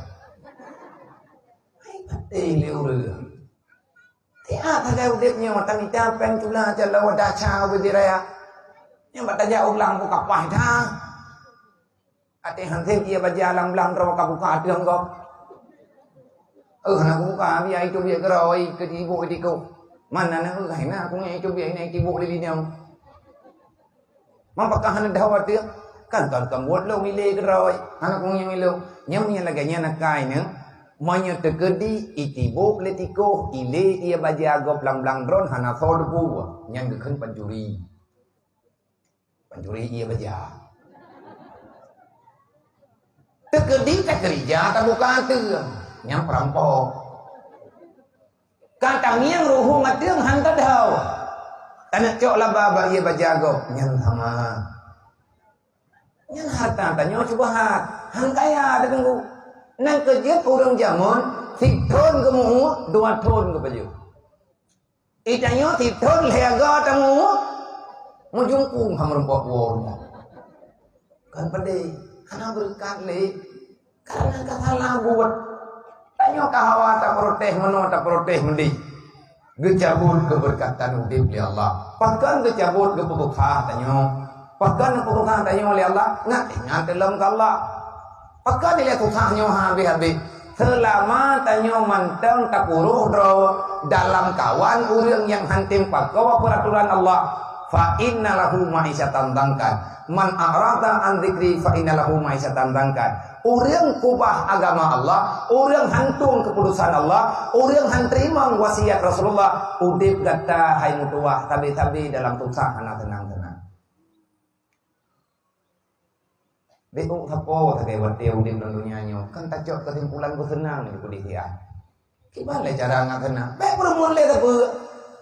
Hai peuti lé ureuëng. Tiat sagai udeb nyoe tamita péng tula caloe daca ubé raya. Nyang bak tajak u blang buka paih dah. Até han sép ié baja lam blang droe ka buka ateueh gob. Eh, hana kubuka, biya itu biya keurôi keu tibok di tikoh. Mana na eh, hai na aku ngai itu biya ini tibok di linong. Mapakah hana dawat dia? Kan kan kan buat lo milé keurôi. Hana aku ngai milo. Nyam nyang lagée nyan akai na. Meunyoe teukeudi itibok lé tikoh, ilé ié baja gob lam blang droe hana soe teupeue. Nyan geukheun pancuri. Pancuri ié baja. Teukeudi takeurija tabuka ateueng, nyang peurampok. Ka tangieng ruhueng ateueng han tadhau. Taneuk cok laba bak ié baja gob, nyan sama. Nyan hareuta tanyoe cubahat, han kaya tateungku. Nang keujeuet ureuëng jameun, sithon geumeuuet, dua thon geupajoh. Itanyoe sithon lhée go tamu, meujungkung ha meurumpok woe rumoh. Kan pedeh, hana beureukat lé, karena ka salah buet. Tanyoe ka hawa taprotes meunoe taprotes meudeh. Geucabut keubeureukat udeb lé Allah. Pakon geucabut geupeubuka tanyoe? Pakon neupeusosah tanyoe lé Allah? Ngat ingat lom keu Allah. Pakon ilée susah nyoe habéh-habéh? Seulama tanyoe mantong takurôh droe dalam kawan ureuëng nyang hántom pakoe peuraturan Allah, fa inna lahu ma'isyatan dhankan. Man a'rada an dzikri fa inna lahu ma'isyatan dhankan. Ureuëng kubah agama Allah, ureuëng hántom keuputusan Allah, ureuëng hán teurimong wasiat Rasulullah, udeb gata hai meutuwah sabe-sabe dalam susah hana seunang-seunang. Bék ôk sapo sagai watée udeb lam donya nyoe, kan tacok keusimpulan beuseunang di peudeh siat. Kiban lé cara ngat seunang? Bék peurumoh lé sapeue.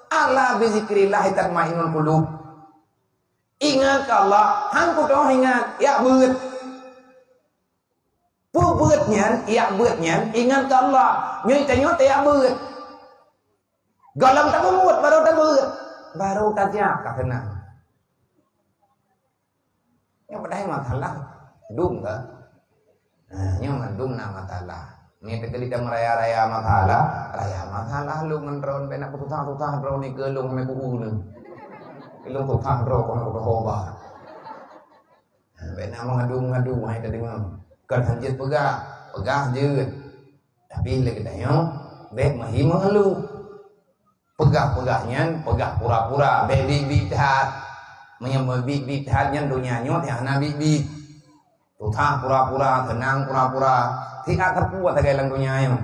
Ala bizikrillah tatmainnul qulub. Ingat keu Allah, han kutoh ingat, yak beuet. Peue beuet nyan, yak beuet nyan, ingat keu Allah. Nyoe tanyoe teuyak beuet. Gohlom tabeuet, barô tabeuet. Barô tajak ka seunang. Nyoe padahai masalah dum ka. Nah, nyoe mandum na masalah. Ni teukeuli dah meraya-raya masalah, raya masalah lu ngon droen bèk nak susah-susah droen ni keu lôn meukubu ni. Keu lôn susah droen keu hoba. Bèk na mengadu-ngadu hai teudeungoe. Kon hanjeuet peugah, peugah jeuet. Tapi lé geutanyoe bèk meuhi meuhelu. Peugah-peugah nyan peugah pura-pura, bèk biet-biet that. Meunyoe meubiet-biet that nyan donya nyoe hana biet-biet. Tuha pura-pura, seunang pura-pura. Siat sapeue sagai lam donya nyoe.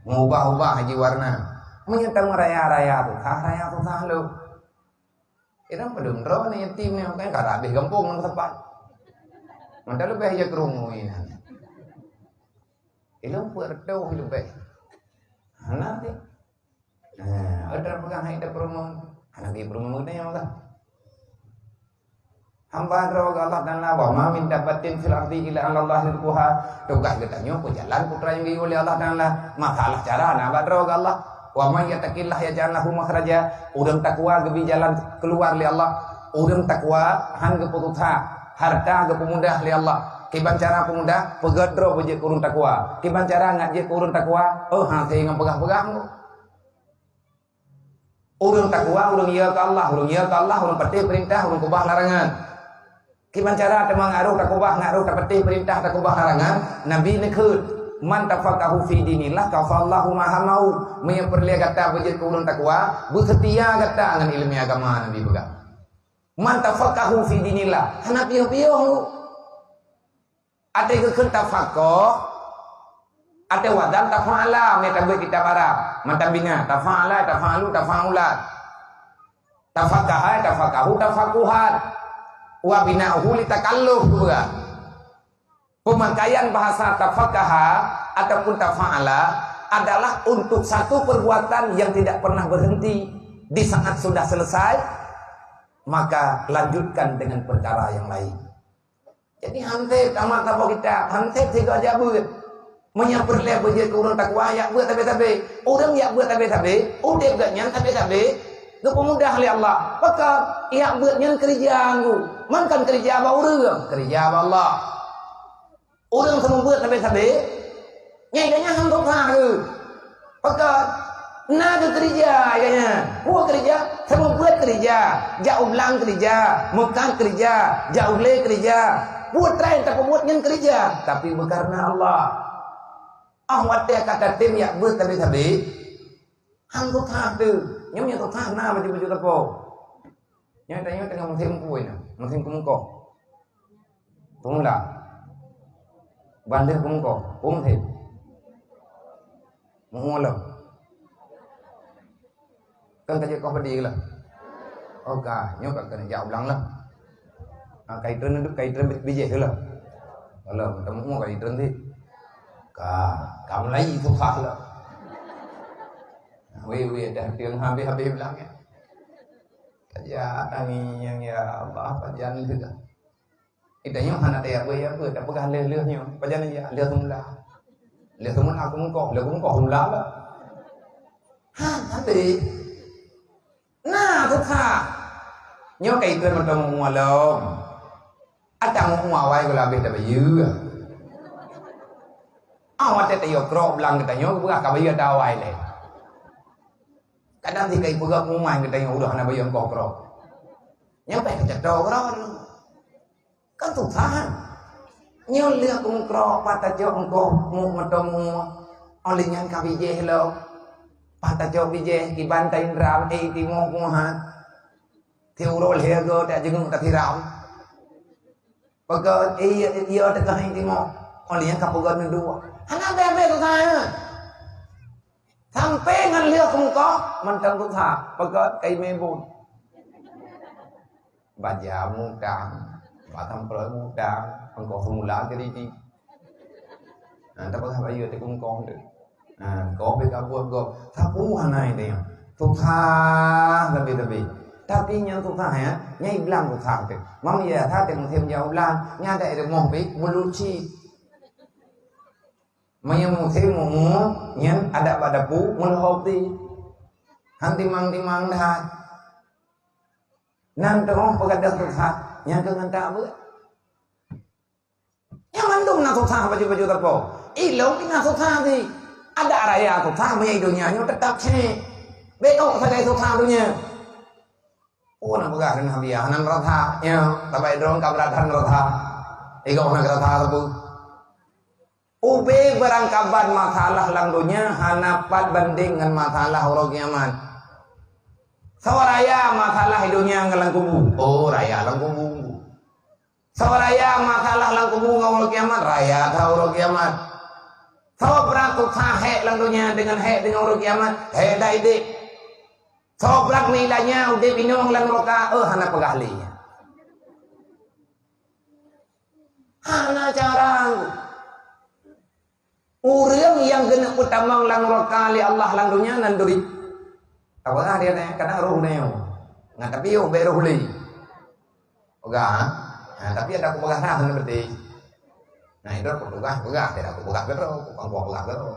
Meubah-ubah haji warna. Meunyoe tameuraya-raya tuha, raya tuha lom. Irang padum droe ni yatim ni, kan ka habéh gampông nang sepat. Mantap leubeh je keurungu inan. Ilong peuet reutôh leubeh. Hana deh. Nah, ada pegang hai dah promo. Hana di promo dia maka. Hamba droe Allah Taala, wa ma min dabbatin fil ardi illa 'ala Allah rizquha. Tugas geutanyoe peujalan putra nyang geuyue lé Allah Taala. Masalah cara na bak droe Allah. Wa man yattaqillaha yaj'al lahu makhraja. Ureuëng takwa geubri jalan keuluar lé Allah. Ureuëng takwa han geupeususah, hareuta geupeumudah lé Allah. Kiban cara peumudah, peugét droe beujeuet keu ureuëng takwa. Kiban cara ngat jeuet keu ureuëng takwa, oh, hase ngon peugah-peugah. Ureuëng takwa, ureuëng yö keu Allah, ureuëng yö keu Allah, ureuëng patéh peurintah, ureuëng keubah larangan. Kiban cara teuma ngat rôh takeubah, ngat rôh tapatéh peurintah, takeubah larangan, Nabi neukheun, "Man tafaqahu fi dinillah kafallahu ma hamahu." Meunyoe peureulée gata beujeuet keu ureuëng takwa, beuseutia gata ngon iéleumé agama, Nabi peugah. "Man tafaqahu fi dinillah." Hana piôh-piôh. Até geukheun tafaqah, até wazan tafa'ala, meutabeuet kitab Arab. Mantong bingai, tafa'ala, tafa'alu, tafa'ulat. Tafaqaha, tafaqahu, tafaquhan. Wa bina'uhu li takalluf juga. Pemakaian bahasa tafaqaha ataupun tafa'ala adalah untuk satu perbuatan yang tidak pernah berhenti. Di saat sudah selesai, maka lanjutkan dengan perkara yang lain. Jadi, han sép tamat saboh kitab, han sép sigoe jak beuet. Meunyoe peureulée beujeuet keu ureuëng takwa, jak beuet sabe-sabe. Ureuëng jak beuet sabe-sabe, udeb geuh nyan sabe-sabe, geupeumudah lé Allah. Pakon? Jak beuet nyan keureuja geuh. Man kon keureuja bak ureuëng, keureuja bak Allah. Ureuëng seumeubeuet sabe-sabe, nyan geuh nyan han tuha geuh. Pakon? Na geukeureuja geuh nyan. Peue keureuja? Seumeubeuet keureuja, jak u blang keureuja, meukat keureuja, jak u glé keureuja. Peue treuk tapeubuet nyan keureuja, tapi beukareuna Allah. Ah watée ka tatem jak beuet sabe-sabe, han tuha teuh. Nyoe nyang tuha na baju-baju sapo. Nyoe tanyoe teungoh musém peue nyoe? Musém keumeukoh. Peumula. Ban lheueh keumeukoh. Peue musém? Meu-ue lom. Kan ka jeuet koh padé lom. Oh ka, nyoe ka keuneuk jak u blang lom. Ah, kai treun, kai treun bijéh lom. Lom, teumeu-ue kai treun cit. Ka, ka mulai susah lom. Weh, weh, dah tieng habéh-habéh blang nyan. Pajan tangieng, ya Allah, pajan lheueh. Geutanyoe hana tajak beuet, ya beuet, tapeugah lheueh-lheueh nyoe. Pajan ya, lheueh seumula. Lheueh seumula keumeukoh, lheueh keumeukoh seumula lah. Ha, tapi na tuha. Nyoe ka ikheun mantong meu-ue lom. Atang meu-ue awai geuh habéh tabayeue. Ah, watée tayue krok blang geutanyoe, geupeugah ka bayeue ata awai lé. Kadang si kai peugah pengumuman geutanyoe udah hana bayeue ongkoh keudroe. Nyang paih keucatoe keudroe. Kan susah. Nyoe lheueh keumeukro, pat tacok eungkôt mu meuteumé, óh lheueh nyan ka bijéh lom. Pat tacok bijéh, kiban taindram, eh, timoh muhat. Ti uroe lhée go tak jeuet tasiram. Peugah, eh, iya, iya teuka hai timoh. Óh lheueh nyan ka peugah neuduek. Hana bèe-bèe susah. Sampai ngon lheueh keumeukro, mantong susah. Peugah kai mebon. Baja mutang, batang peuleueng mutang, eungkôt seumula keu diri. Nah, tapi haba yue teuh kongkong tu. Nah, kau beu kabut kau. Sapeue hana itu nyoe. Susah lebih-lebih. Tapi nyang susah ya, nyai blang susah tu. Mam ya, sa teuh musim jauh blang, nyada ada moh bik buluci. Meunyoe musim mu, nyan ada bak dapu, meulhop ti. Han timang-timang dah. Nan teungoh peugadang susah, nyang keu ngon tak beuet. Nyang mandum na susah baju-baju teupông. Ilong pih na susah sih. Ada raya susah, meunyoe donya nyoe tetap cek. Beok sagai susah donya. Oh, na peugah keu Nabi, hana rasa. Ya, tabai droe ka beuratan rasa. Igoe na rasa teupeu. Ubé beurangkaban masalah lam donya hana pat bandeng ngon masalah uroe kiamat. Soe raya masalah donya ngon lam kubu? Oh, raya lam kubu. Soe raya masalah lam kubu ngon uroe kiamat? Raya that uroe kiamat. Soe brat susah hék lam donya deungon hék deungon uroe kiamat? Hék that idéh. Soe brat nilainya udeb inong lam nuraka? Eh, hana peugah lé nyan. Hana cara. Ureuëng nyang geuneuk peutamong lam nuraka lé Allah lam donya nan duri. Tapeugah dia nyan, kana roh nyoe. Ngat tapi yoh bèk roh lé. Peugah, ha? Ha, tapi ada aku peugah nah, hana beutôi. Nah, itu aku peugah, peugah, tidak aku peugah ke roh, aku peugah ke roh.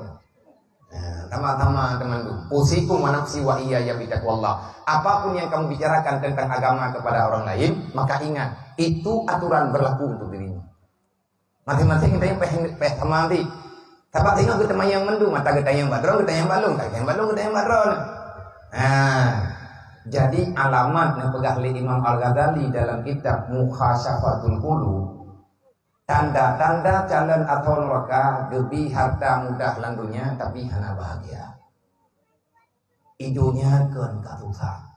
Nah, sama-sama teman tu. Usikum wa nafsi wa iyaya bitaqwallah. Apapun yang kamu bicarakan tentang agama kepada orang lain, maka ingat, itu aturan berlaku untuk dirimu. Masing-masing kita yang peh, peh sama nanti. Tapi tengok kita yang mendu, mata kita yang badron, kita yang balung, kita yang balung, kita yang badron. Nah, jadi alamat yang peugah oleh Imam Al-Ghazali dalam kitab Mukhasyafatul Qulub, tanda-tanda calon atau neraka geubri harta mudah lam donya tapi hana bahagia. Idup nyan kon ka susah.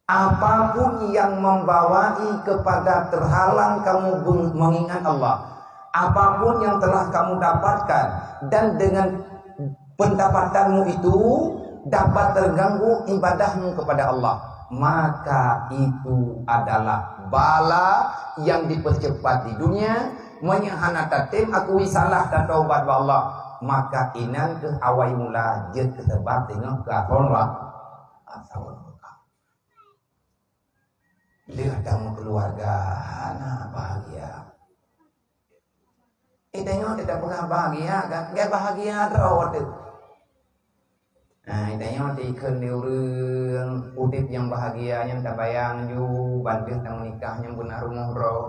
Apapun yang membawai kepada terhalang kamu beng-, mengingat Allah, apapun yang telah kamu dapatkan dan dengan pendapatanmu itu dapat terganggu ibadahmu kepada Allah, maka itu adalah bala yang dipercepat di dunia. Meunyoe hana tatem akui salah dan taubat bak Allah, maka inan keuh awai mula jeuet keu sabab teungoh keu akhon ra-, akhon ra-. Lheueh tameukeuluwarga hana bahagia. Eh, tanyoe teuka peugah bahagia, kan? Gak bahagia droe teuh. Nah, tanyoe teuka di ureuëng udeb nyang bahagia nyan tabayang ju bandeh tameunikah nyang beuna rumoh droe.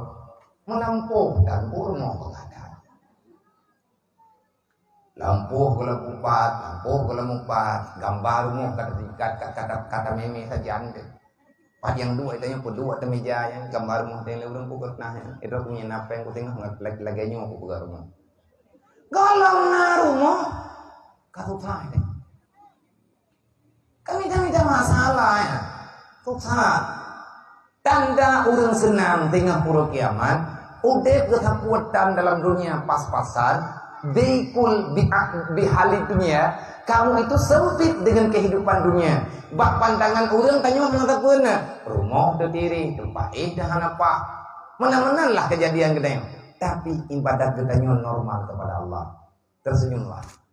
Meulampôh dan rumoh beukada. Lampôh gohlom upat, lampôh gohlom upat, gamba rumoh ka teuikat, ka, ka, ka tamèmè sajan teuh. Pat nyang duek, tanyoe peuduek ateueh meuja nyan, gamba rumoh teuh lé ureuëng pukon nah nyan. Itu aku nyan napeng ku tengah lagèe, lagèe nyoe ku peugah rumoh. Gohlom na rumoh, ka susah teuh. Kan mita-mita masalah, ya. Susah. Tanda ureuëng seunang teungoh uroe kiamat, udeb geusapeue tan dalam dunia pas-pasan, dikul bi-, bihali dunia, kamu itu sempit dengan kehidupan dunia. Bak pandangan ureuëng tanyoe hana sapeue na, rumoh teutireh, teumpat éh dah hana paih. Meunan-meunan lah kejadian geutanyoe. Tapi ibadat geutanyoe normal kepada Allah. Tersenyumlah.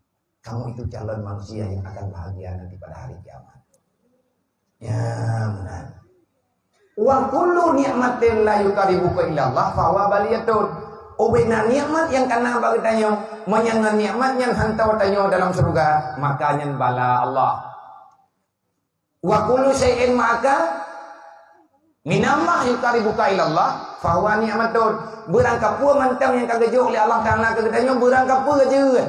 Kamu itu calon manusia yang akan bahagia nanti pada hari kiamat. Ya, meunan. Wa kullu ni'matin la yuqarribuka ila Allah fahuwa baliyatun. Ubena nikmat nyang kana bak geutanyoe, meunyoe nikmat nyan hantom tanyoe dalam syurga, maka nyan bala Allah. Wa kullu syai'in ma'aka minallah yuqarribuka ilallah fahuwa ni'matun. Beurangkapeue mantong nyang ka geujok lé Allah Taala keu geutanyoe, beurangkapeue jeuet.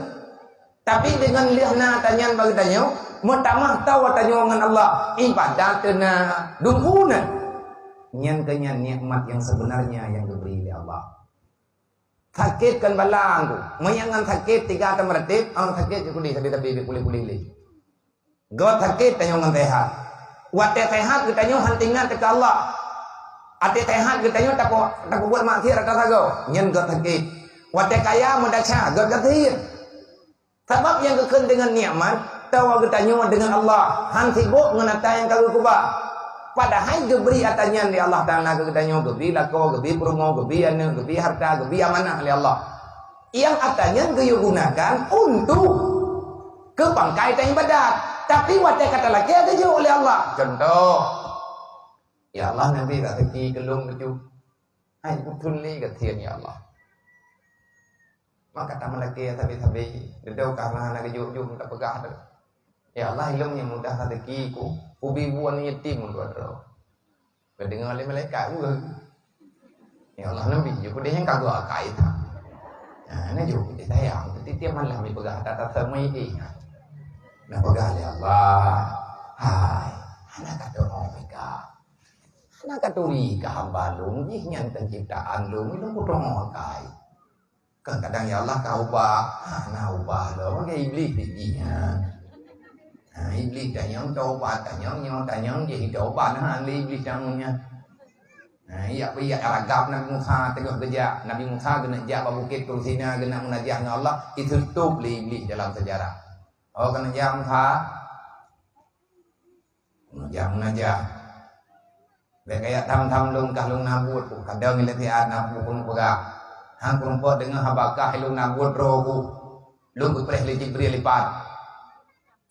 Tapi deungon lheueh na tanyan bak geutanyoe, meutamah tao tanyoe ngon Allah, ibadat na, dum na. Nyan keuh nyan nikmat nyang sebenarnya nyang geubri lé Allah. Sakét kon bala ku. Meunyoe ngon sakét tiga ateueh meuratéb, oh, sakét jih kudeh sabe-sabe puléh-puléh lé. Göt sakét tanyoe ngon seuhat. Watée seuhat geutanyoe hana teuingat keu Allah. Watée seuhat geutanyoe tapu-, tapeubuet maksiat rata sagoe. Nyan göt sakét. Watée kaya meudesya, göt gasien. Sabab nyang geukheun deungon nikmat, tawa geutanyoe deungon Allah, han sibok ngon ata nyang ka geukeubah. Padahai geubri ata nyan lé Allah Taala keu geutanyoe, geubri lakoe, geubri peurumoh, geubri aneuk, geubri harta, geubri amanah lé Allah. Nyang ata nyan geuyue gunakan untuk keu pangkai taibadat. Tapi watée ka talakée geujok lé Allah. Contoh, "Ya Allah, neubi raseuki keu lôn bacut." Hai, beutôi lé gasien, ya Allah. Maka tameulakée sabe-sabe, deudok ka hana geujok-jok tapeugah teuh. "Ya Allah, ilôn nyang mudah raseuki ku, kubi buet yatim dua droe." Geudeungoe lé malaikat, "Weueh." "Ya Allah, neubi jih peudeh nyang ka geuakai that." Nah, na jok peudeh sayang, tiep-tiep malam jipeugah that, that seumai eh. Nah, peugah lé Allah, "Hai, hana ka teurimong ka. Hana ka turi ka hamba lôn, jih nyan penciptaan lôn, lôn kudeungoe kai." Kan kadang, "Ya Allah, ka ubah." Hana ubah lom, lagée Iblih pih jih nyan. Ha, Iblih tanyong tobat, tanyong nyoe, tanyong jih tobat, ha, lé Iblih tanyong nyan. Ha, iya pih iya ragab Nabi Musa teungoh geujak. Nabi Musa geuneuk jak bak Bukét Tursina, geuneuk munajah ngon Allah, itutôp lé Iblih dalam sejarah. Oh, keuneuk jak Musa. Munajah, munajah. Bék kaya tham-tham lôn kah lôn na buet, kadang ilée siat na buet keuneuk peugah. Han keuneuk deungoe haba kah lôn na buet droe ku. Lôn geupreh lé Jibril lipat.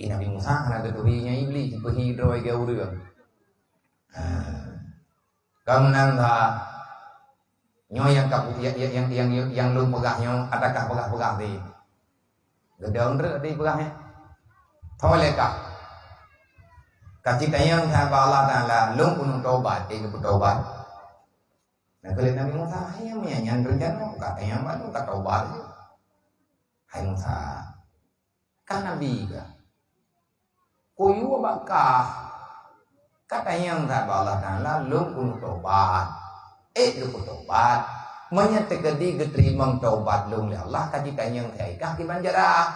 Di Nabi Musa hana geuturi nyan Iblih, jipeuhi droe lagée ureuëng. Ha. Ka meunan sa, nyoe nyang ka, nyang, nyang, nyang, nyang, nyang lôn peugah nyoe, adakah peugah-peugah deh? Geudong treuk di peugah nyoe. Tho lé kah. Ka cit tanyong that bak Allah Taala, lôn keuneuk tobat, eh, geupeutobat. Nah, keu lé Nabi Musa, "Hai, meunyan nyan rencana, ka tanyong bak lôn ka tobat." Hai Musa, ka nabi ka. Kuyue bak kah. Ka tanyong that bak Allah Taala, lôn keuneuk tobat. Eh, geupeutobat. Meunyoe teukeudi geuteurimong tobat lôn lé Allah, ka jitanyong keu kah kiban cara.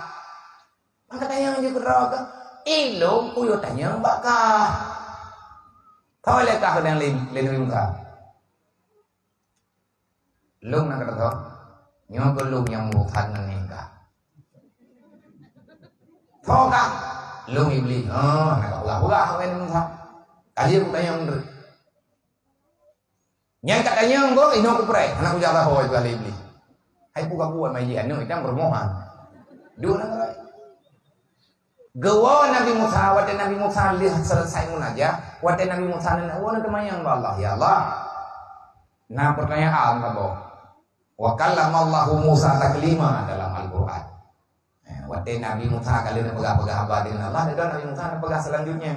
Maka tanyong jih keudroe kah, eh, lôn kuyue tanyong bak kah. Tho lé kah keuneuk lé, lé Nabi Musa. Lôn na keudroe, nyoe keuh lôn nyang meurusan ngon nyan kah. Tho kah, lôn Iblih. Oh, na ka peugah-peugah wéh Nabi Musa. Ka lheueh kutanyong treuk. Nyan ka tanyong goe, inoe kupreh, hana kujak sahoe peugah lé Iblih. Hai peue ka buet mai jih aneuk, itang peurumoh. Duek na keudroe. Geuwoe Nabi Musa, watée Nabi Musa lheueh selesai munajah, watée Nabi Musa neuneuk woe, neuteumanyong bak Allah, "Ya Allah, na peurtanyaan saboh." Wa kallamallahu Musa taklima dalam Al-Qur'an. Eh, watée Nabi Musa ka lheueh neupeugah-peugah haba deungon Allah, dan Nabi Musa neupeugah selanjutnya,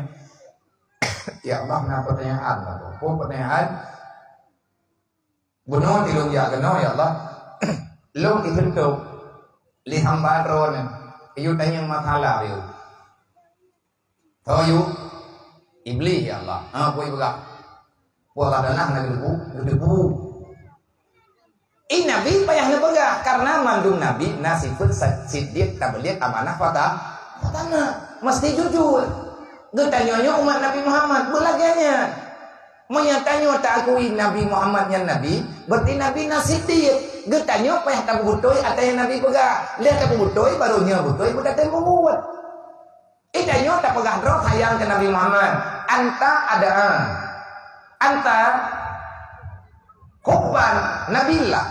"Ya Allah, na peurtanyaan saboh." Peue peurtanyaan? Bunoe di lôn jak keunoe, ya Allah. Lôn iseutôb lé hamba Droeneuh, yue tanyong masalah yue. Tho yue, Iblih, ya Allah. Ha, peue ipeugah? Peue Allah Taala hana geuteupeue? Geuteupeue. I Nabi payah neupeugah, karena mandum Nabi na sifeuet sa-, siddiq, tabligh, amanah, fata-, fatana. Meusti jujur. Geutanyoe nyoe umat Nabi Muhammad, beulagée nyan. Meunyoe tanyoe taakui Nabi Muhammad nyan nabi, berarti Nabi na siddiq. Geutanyoe payah tapeubeutôi ata nyang Nabi peugah. Lheueh tapeubeutôi, barô nyoe beutôi beutatem peubuet. Geutanyoe tapeugah droe sayang keu Nabi Muhammad. Anta adaan. Anta hubban Nabilah.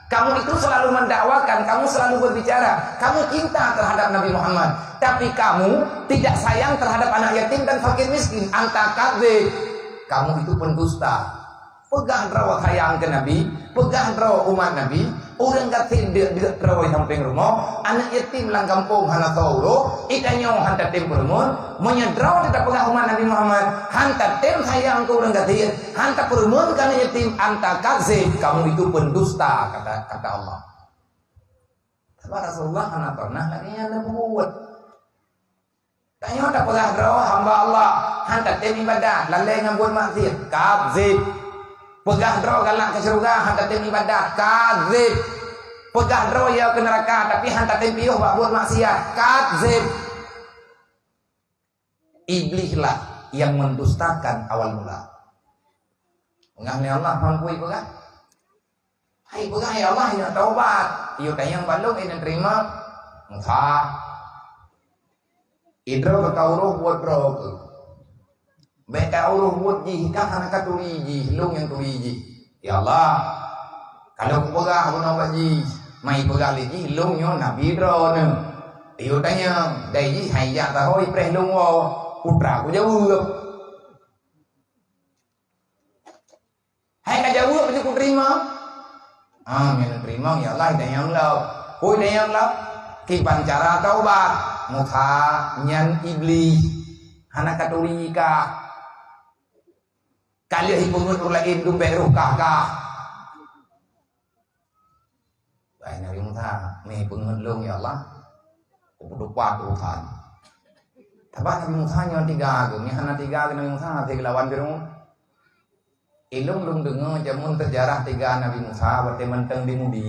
Kamu itu selalu mendakwakan, kamu selalu berbicara, kamu cinta terhadap Nabi Muhammad, tapi kamu tidak sayang terhadap anak yatim dan fakir miskin. Anta kadzib. Kamu itu pendusta. Peugah droe sayang keu Nabi, peugah droe umat Nabi, ureuëng gasien deuk-deuk droe sampéng rumoh, aneuk yatim lam gampông hana soe uroe, geutanyoe han tatem peurumoh. Meunyoe droe tapeugah umat Nabi Muhammad, han tatem sayang keu ureuëng gasien, han tapeurumoh keu aneuk yatim, anta kadzib, kamu itu pendusta, kata, kata Allah. Sabab Rasulullah hana pernah lagée nyan neubuet. Tanyoe tapeugah droe hamba Allah, han tatem ibadat, lalée ngon buet maksiat, kadzib. Peugah droe galak keu syeuruga, han tatem ibadat, kadzib. Peugah droe ya keu neuraka, tapi han tatem piôh bak buet maksiat, kadzib. Iblih lah yang mendustakan awal mula. Peugah lé Allah, mampu ipeugah? Hai peugah, "Ya Allah, ya taubat." Yôh tanyong bak lôn, eh, neuteurimong. Musa. Idroe ka uroh buet droe keuh. Bèk ka uroh buet jih, ka hana ka turi jih, lôn nyang turi jih. Ya Allah, ka lôn peugah bunoe bak jih, mai peugah lé jih, lôn nyoe nabi droeneuh. Yôh tanyong, dai jih hai jak taho ipreh lôn woe. Putra kujaweueb. Hai ka jaweueb, laju kuteurimong. Ah, nyang teurimong, ya Allah, tanyong lom. Peue tanyong lom? Kiban cara taubat. Musa, nyan Iblih. Hana ka turi kah. Ka lheueh ipeungeut ureueng laén dumpék roh kah-kah. Wahai Nabi Musa, meupeungeut lôn, ya Allah. Kupeutupat urosan. Sabab Nabi Musa nyoe tiga geuh, nyoe hana tiga geuh Nabi Musa hase geulawan Firaun. Ilôn lôn deungoe jameun seujarah tiga Nabi Musa watèe mantong di Mudi.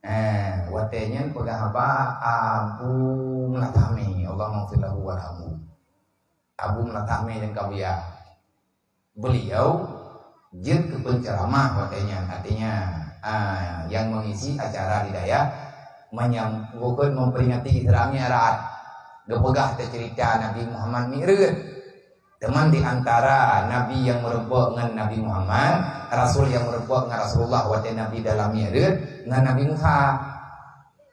Eh, watèe nyan peugah haba Abu Meulatah Mè, Allahumma ghfir lahu warhamhu. Abu Meulatah Mè nyang ka buya. Beliau jeuet keu penceramah watèe nyan, artinya, ah, yang mengisi acara di dayah menyam-, bukon memperingati Isra Mi'raj. Geupeugah teuh cerita Nabi Muhammad Mi'raj. Teuma di antara nabi nyang meurumpok ngon Nabi Muhammad, rasul nyang meurumpok ngon Rasulullah watèe Nabi dalam Mi'raj, ngon Nabi Musa.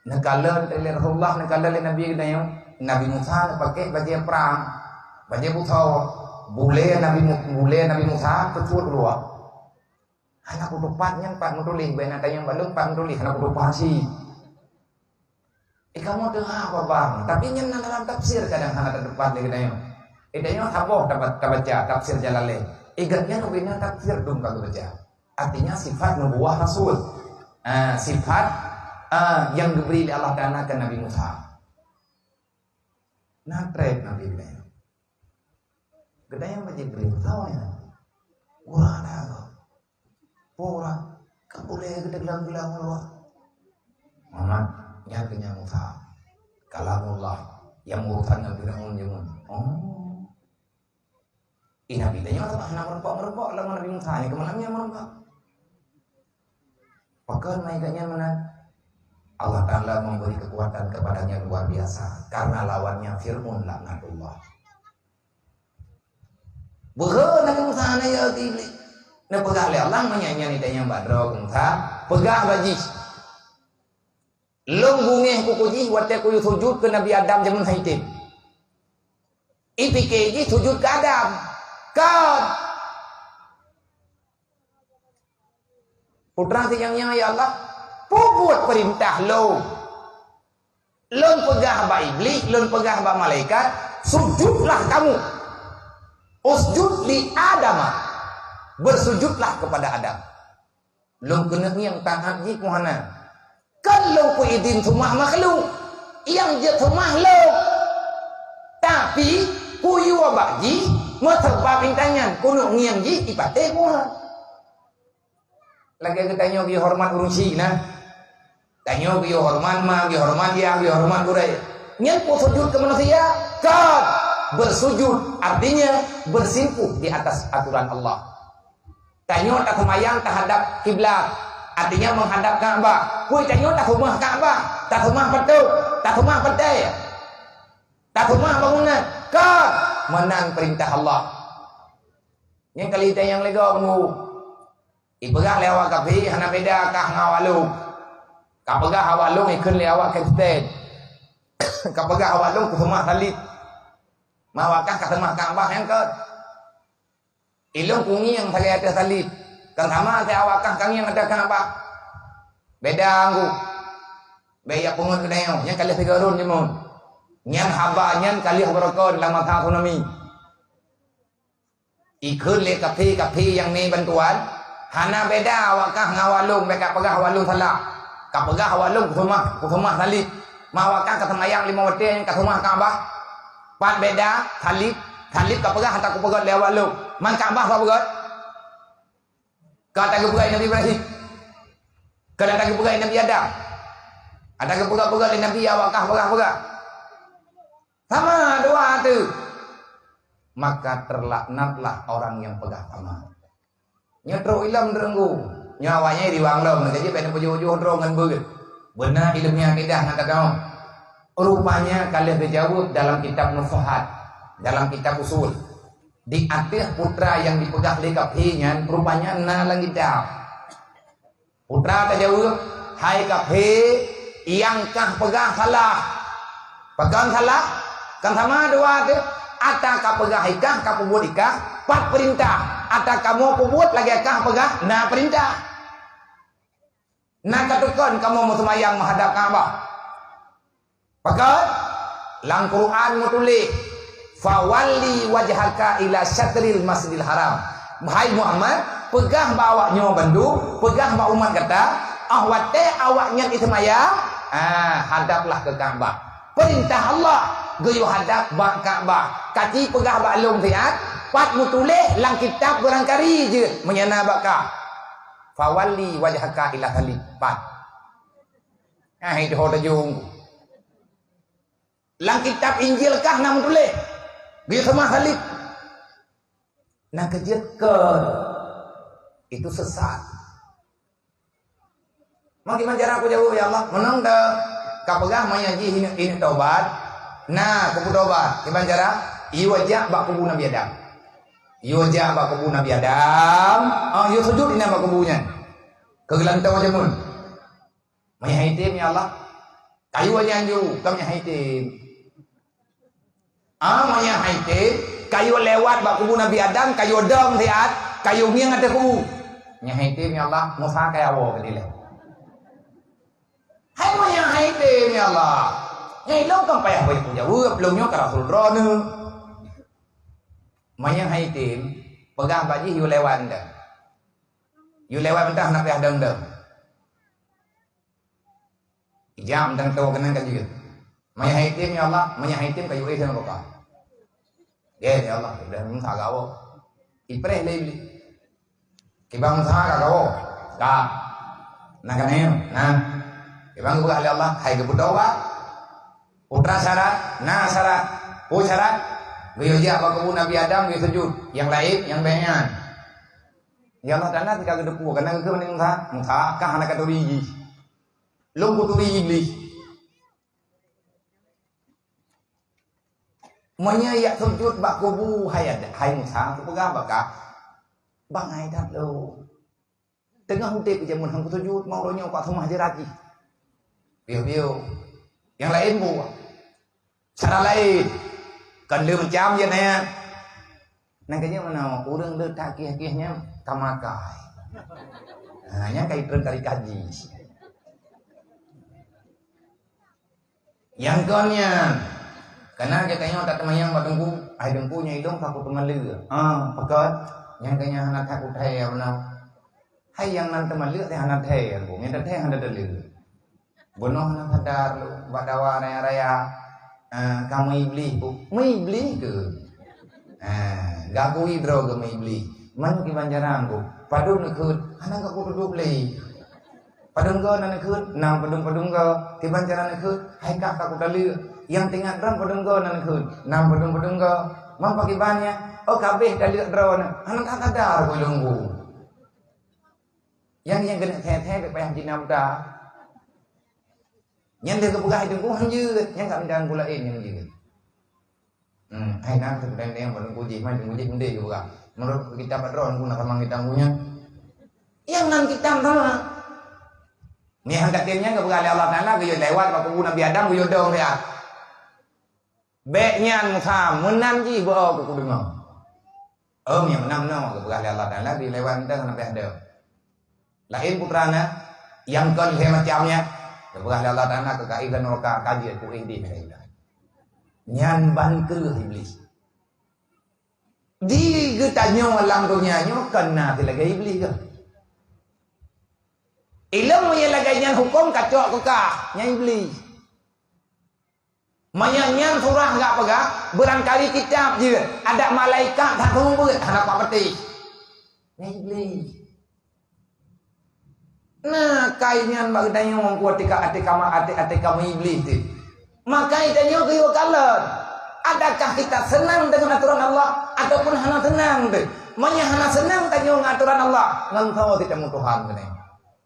Neukalon lé Rasulullah, neukalon lé Nabi geutanyoe. Nabi Musa neupakè bajèe prang, bajèe busoe. Bulèe Nabi Mu-, bulèe Nabi Musa teusuet keuluwa. Hana kutupat nyan pat meutuléh, bèk na tanyong bak lôn pat meutuléh, hana kutupat cit. Eh, kamoe teuhah babang, tapi nyan na dalam tafsir kadang hana tatupat lé geutanyoe. Eh, tanyoe saboh taba-, tabaca tafsir Jalalain. Eh, gobnyan ubena tafsir dum ka geubaca. Artinya sifat nubuwah rasul. Ah, sifat, ah, yang diberi oleh Allah Taala ke Nabi Musa. Na trép Nabi Ibrahim. Geutanyoe bak Jibril, "Soe nyan?" "Gurèe ada kah?" "Peue ureueng?" "Ka puléh geuteuglang-geulang luwa." "Muhammad, nyan keuh nyan Musa. Kalamullah, nyang urusan ngon Firaun jameun." "Oh." Ih, Nabi tanyoe sabab hana meurumpok-meurumpok lom Nabi Musa, nyan keuh malam nyan meurumpok. Pakon mai gobnyan meunan? Allah Taala memberi kekuatan kepadanya luar biasa karena lawannya Fir'aun laknatullah. Beuhe Nabi Musa hana ya Iblih. Neupeugah lé Allah, meunyo nyan itanyong bak droe keu Musa, peugah bak jih, "Lôn beungéh kuku jih watèe kuyue sujut keu Nabi Adam jameun hana item." Ipike jih sujut keu Adam. Kon. Putra si nyang nyan, "Ya Allah, peubuet peurintah lôn." Lôn peugah bak Iblih, lôn peugah bak malaikat, "Sujudlah kamu. Usjud li Adama." Bersujudlah kepada Adam. Lôn keuneuk ngieng taát jih keu hana. Kon lôn peuidin seumah makhluk, nyang jeuet seumah lôn. Tapi, kuyue bak jih, meusabab intan nyan keuneuk ngieng jih ipatéh Tuhan. Lagèe geutanyoe geuyue horeumat ureueng chik na. Tanyoe geuyue horeumat ma, geuyue horeumat yah, geuyue horeumat gurèe. Nyan peue sujud keu manusia? Kon! Bersujud, artinya bersimpuh di atas aturan Allah. Tanyoe taseumayang tahadap kiblat, artinya menghadap Ka'bah. Peue tanyoe taseumah Ka'bah, taseumah patôt, taseumah pantai, taseumah bangunan? Kon! Meunan peurintah Allah. Nyan kali tanyoe lé gob mu. Ipeugah lé awak kafé hana beda kah ngon awak lôn. Ka peugah awak lôn ikheun lé awak Kristen. Ka peugah awak lôn kuseumah salib. Ma awak kah kaseumah Ka'bah nyang kon. Ilôn kungieng sagai ateueh salib. Kon sama ateueh awak kah kangieng ateueh Ka'bah. Beda ngku. Bèk ya peungeut keunoe, nyan ka lheueh sigoe rhôn jameun. Nyan haba nyan ka lheueh beurokon lam masa tsunami. Ikheun lé kafé-kafé nyang mé bantuan, hana beda awak kah ngon awak lôn, bèk kapeugah awak lôn salah. Kapeugah awak lôn kuseumah, kuseumah salib. Ma awak kah kaseumayang limong watèe nyan kaseumah Ka'bah. Pat beda, salib, salib kapeugah hana kupeugöt lé awak lôn. Man Ka'bah soe peugöt? Ka ata geupeugah Nabi Ibrahim. Ka ata geupeugah Nabi Adam. Ata geupeugah-peugah lé Nabi awak kah peugah-peugah. Sama dua tu. Maka terlaknatlah orang yang peugah sama. Nyoe trok ilom teunggu. Nyoe awaknyan riwang lom, jadi pen peujoh-joh droe ngon beuet. Beuna ilmu akidah ngon tadong. Rupanya ka lheueh geujaweueb dalam kitab Nufuhat, dalam kitab usul. Di ateueh putra nyang dipeugah lé kafé nyan, rupanya na lam kitab. Putra tajaweueb, "Hai kafé, nyang kah peugah salah." Pakon salah? Kan sama dua tu. Ata ka peugah ikah, ka peubuet ikah, pat peurintah. Ata kamoe peubuet lagée kah peugah, na peurintah. Na kateukon kamoe meuseumayang meuhadab Ka'bah. Pakon? Lam Quran meutuléh, "Fawalli wajhaka ila syatril Masjidil Haram." Hai Muhammad, peugah bak awak nyoe bandum, peugah bak umat gata, ah watée awaknyan iseumayang, ah, hadablah keu Ka'bah. Peurintah Allah geuyue hadab bak Ka'bah. Kaci peugah bak lôn siat, pat meutuléh lam kitab beurangkari jeuet meunyan na bak kah. "Fawalli wajhaka ila salib." Pat. Ah, itu ho tajong. Lam kitab Injil kah na meutuléh? Geuyue seumah salib. Na keujeuet kon. Itu sesat. Maka kiban cara kujaweueb, "Ya Allah, meunong dah ka peugah maya jih ini, ini taubat. Nah, kupeutobat. Kiban cara, yue jak bak kubu Nabi Adam. Yue jak bak kubu Nabi Adam. Ah, yue sujud inan bak kubu nyan. Keu geulantoe jameun." Manyang hai tem, ya Allah. Kayu aja anju, kam nyang hai tem. Ah, manyang hai tem, kayu lewat bak kubu Nabi Adam, kayu dong siat, kayu ngieng ateueh kubu. Nyang hai tem, ya Allah, Musa kaya woe keudileh. Hai manyang hai tem, ya Allah. Nyang ilong kam payah banyak jaweueb, lom nyoe ka rasul droeneuh. Manyang hai tem, peugah bak jih yue lewat dah. Yue lewat mentah na payah dong-dong. Ijak mantong toh keunan ka jeuet. Manyang hai tem, ya Allah, manyang hai tem kayu éh sama bapa. Gét, ya Allah, udah Musa gawoe. Ipreh lé Iblih. Kiban Musa ka gawoe. Ka. Nah, ka neu. Nah. Kiban geupeugah lé Allah, hai geupeutobat. Putra syarat, na syarat. Peue syarat? Geuyue jak bak kubu Nabi Adam, geuyue sujud. Nyang laén, nyang bèk nyan. Ya Allah Taala tika geuteupeue, kana geukheun Nabi Musa, "Musa, kah hana katuri jih. Lôn kuturi Iblih." Meunyoe yak sujud bak kubu hai Ad-, hai Musa, kupeugah bak kah, bangai that lôn. Teungoh udeb jameun han kusujud, mau uroe nyoe ka seumah jeurat jih. Piôh-piôh. Nyang laén buet. Cara laén. Kon lé macam je nyan. Nang keuh nyoe meunan, ureueng le that kieh-kieh nyan ka makai. Ha, nyan ka itrön tarikat jih. Nyang kon nyan, kana geutanyoe tateumanyong bak teungku, "Hai teungku, nyoe idong ka kuteumaleue." Ah, pakon? Nyang keuh nyan hana that kuthèe meunan. Hai nyang nan teumaleue teuh hana thèe, teungku. Nyang tathèe hana taleue. Bunoe hana sadar lôn bak dawa raya-raya, eh, ka meuiblih, Bu. Meuiblih keuh? Eh, gakui droe geuh meuiblih. Man kiban cara, Bu? Padum neukheun, hana gakui padum lé. Padum goe na neukheun, na padum-padum goe. Kiban cara neukheun, hai kah ka kutaleue. Nyang teuingat droe padum goe na neukheun, na padum-padum goe. Man pakiban nyan, oh, ka abéh taleuek droe na. Hana that sadar keu lôn, Bu. Nyang, nyang keuneuk thèe-thèe bèk payah jinak buta. Nyan lheueh geupeugah teungku han jeuet, nyan ka meudan buleuen nyang jeuet. Hmm, hai na teupeudan nyang baru teungku jih, mai teungku jih meunan geupeugah. Meunurot kitab droe teungku na tamong kitab teungku nyan. Nyang nan kitab sama. Nyan han ka tem nyan geupeugah lé Allah Taala, geuyue lewat bak kubu Nabi Adam, geuyue dong siat. Bèk nyan Musa, meunan jih beu keu kudeungoe. Em, nyang meunan-meunan geupeugah lé Allah Taala, di lewat entah sampai ada. Laén putra na, nyang kon lhèe macam nyan, geupeugah lé Allah Taala keu kaéh dan nuraka, ka jeuet kuéh di nuraka. Nyan ban kreueh Iblih. Di geutanyoe lam donya nyoe kon na silagèe Iblih keuh. Ileueng meunyoe lagèe nyan huköm kacok keu kah, nyan Iblih. Meunyoe nyan surah gak peugah, beurangkali kitab jeuet, adak malaikat that seumeubeuet hana pat patéh. Nyan Iblih. Na kai nyan bak geutanyoe ku atika, atika ma-, ati-, atika iblih teuh. Maka geutanyoe geuyue kalon. Adakah kita senang dengan aturan Allah ataupun hana senang teuh? Meunyo hana senang tanyoe ngon aturan Allah, ngon soe cit tamutuhan keunoe?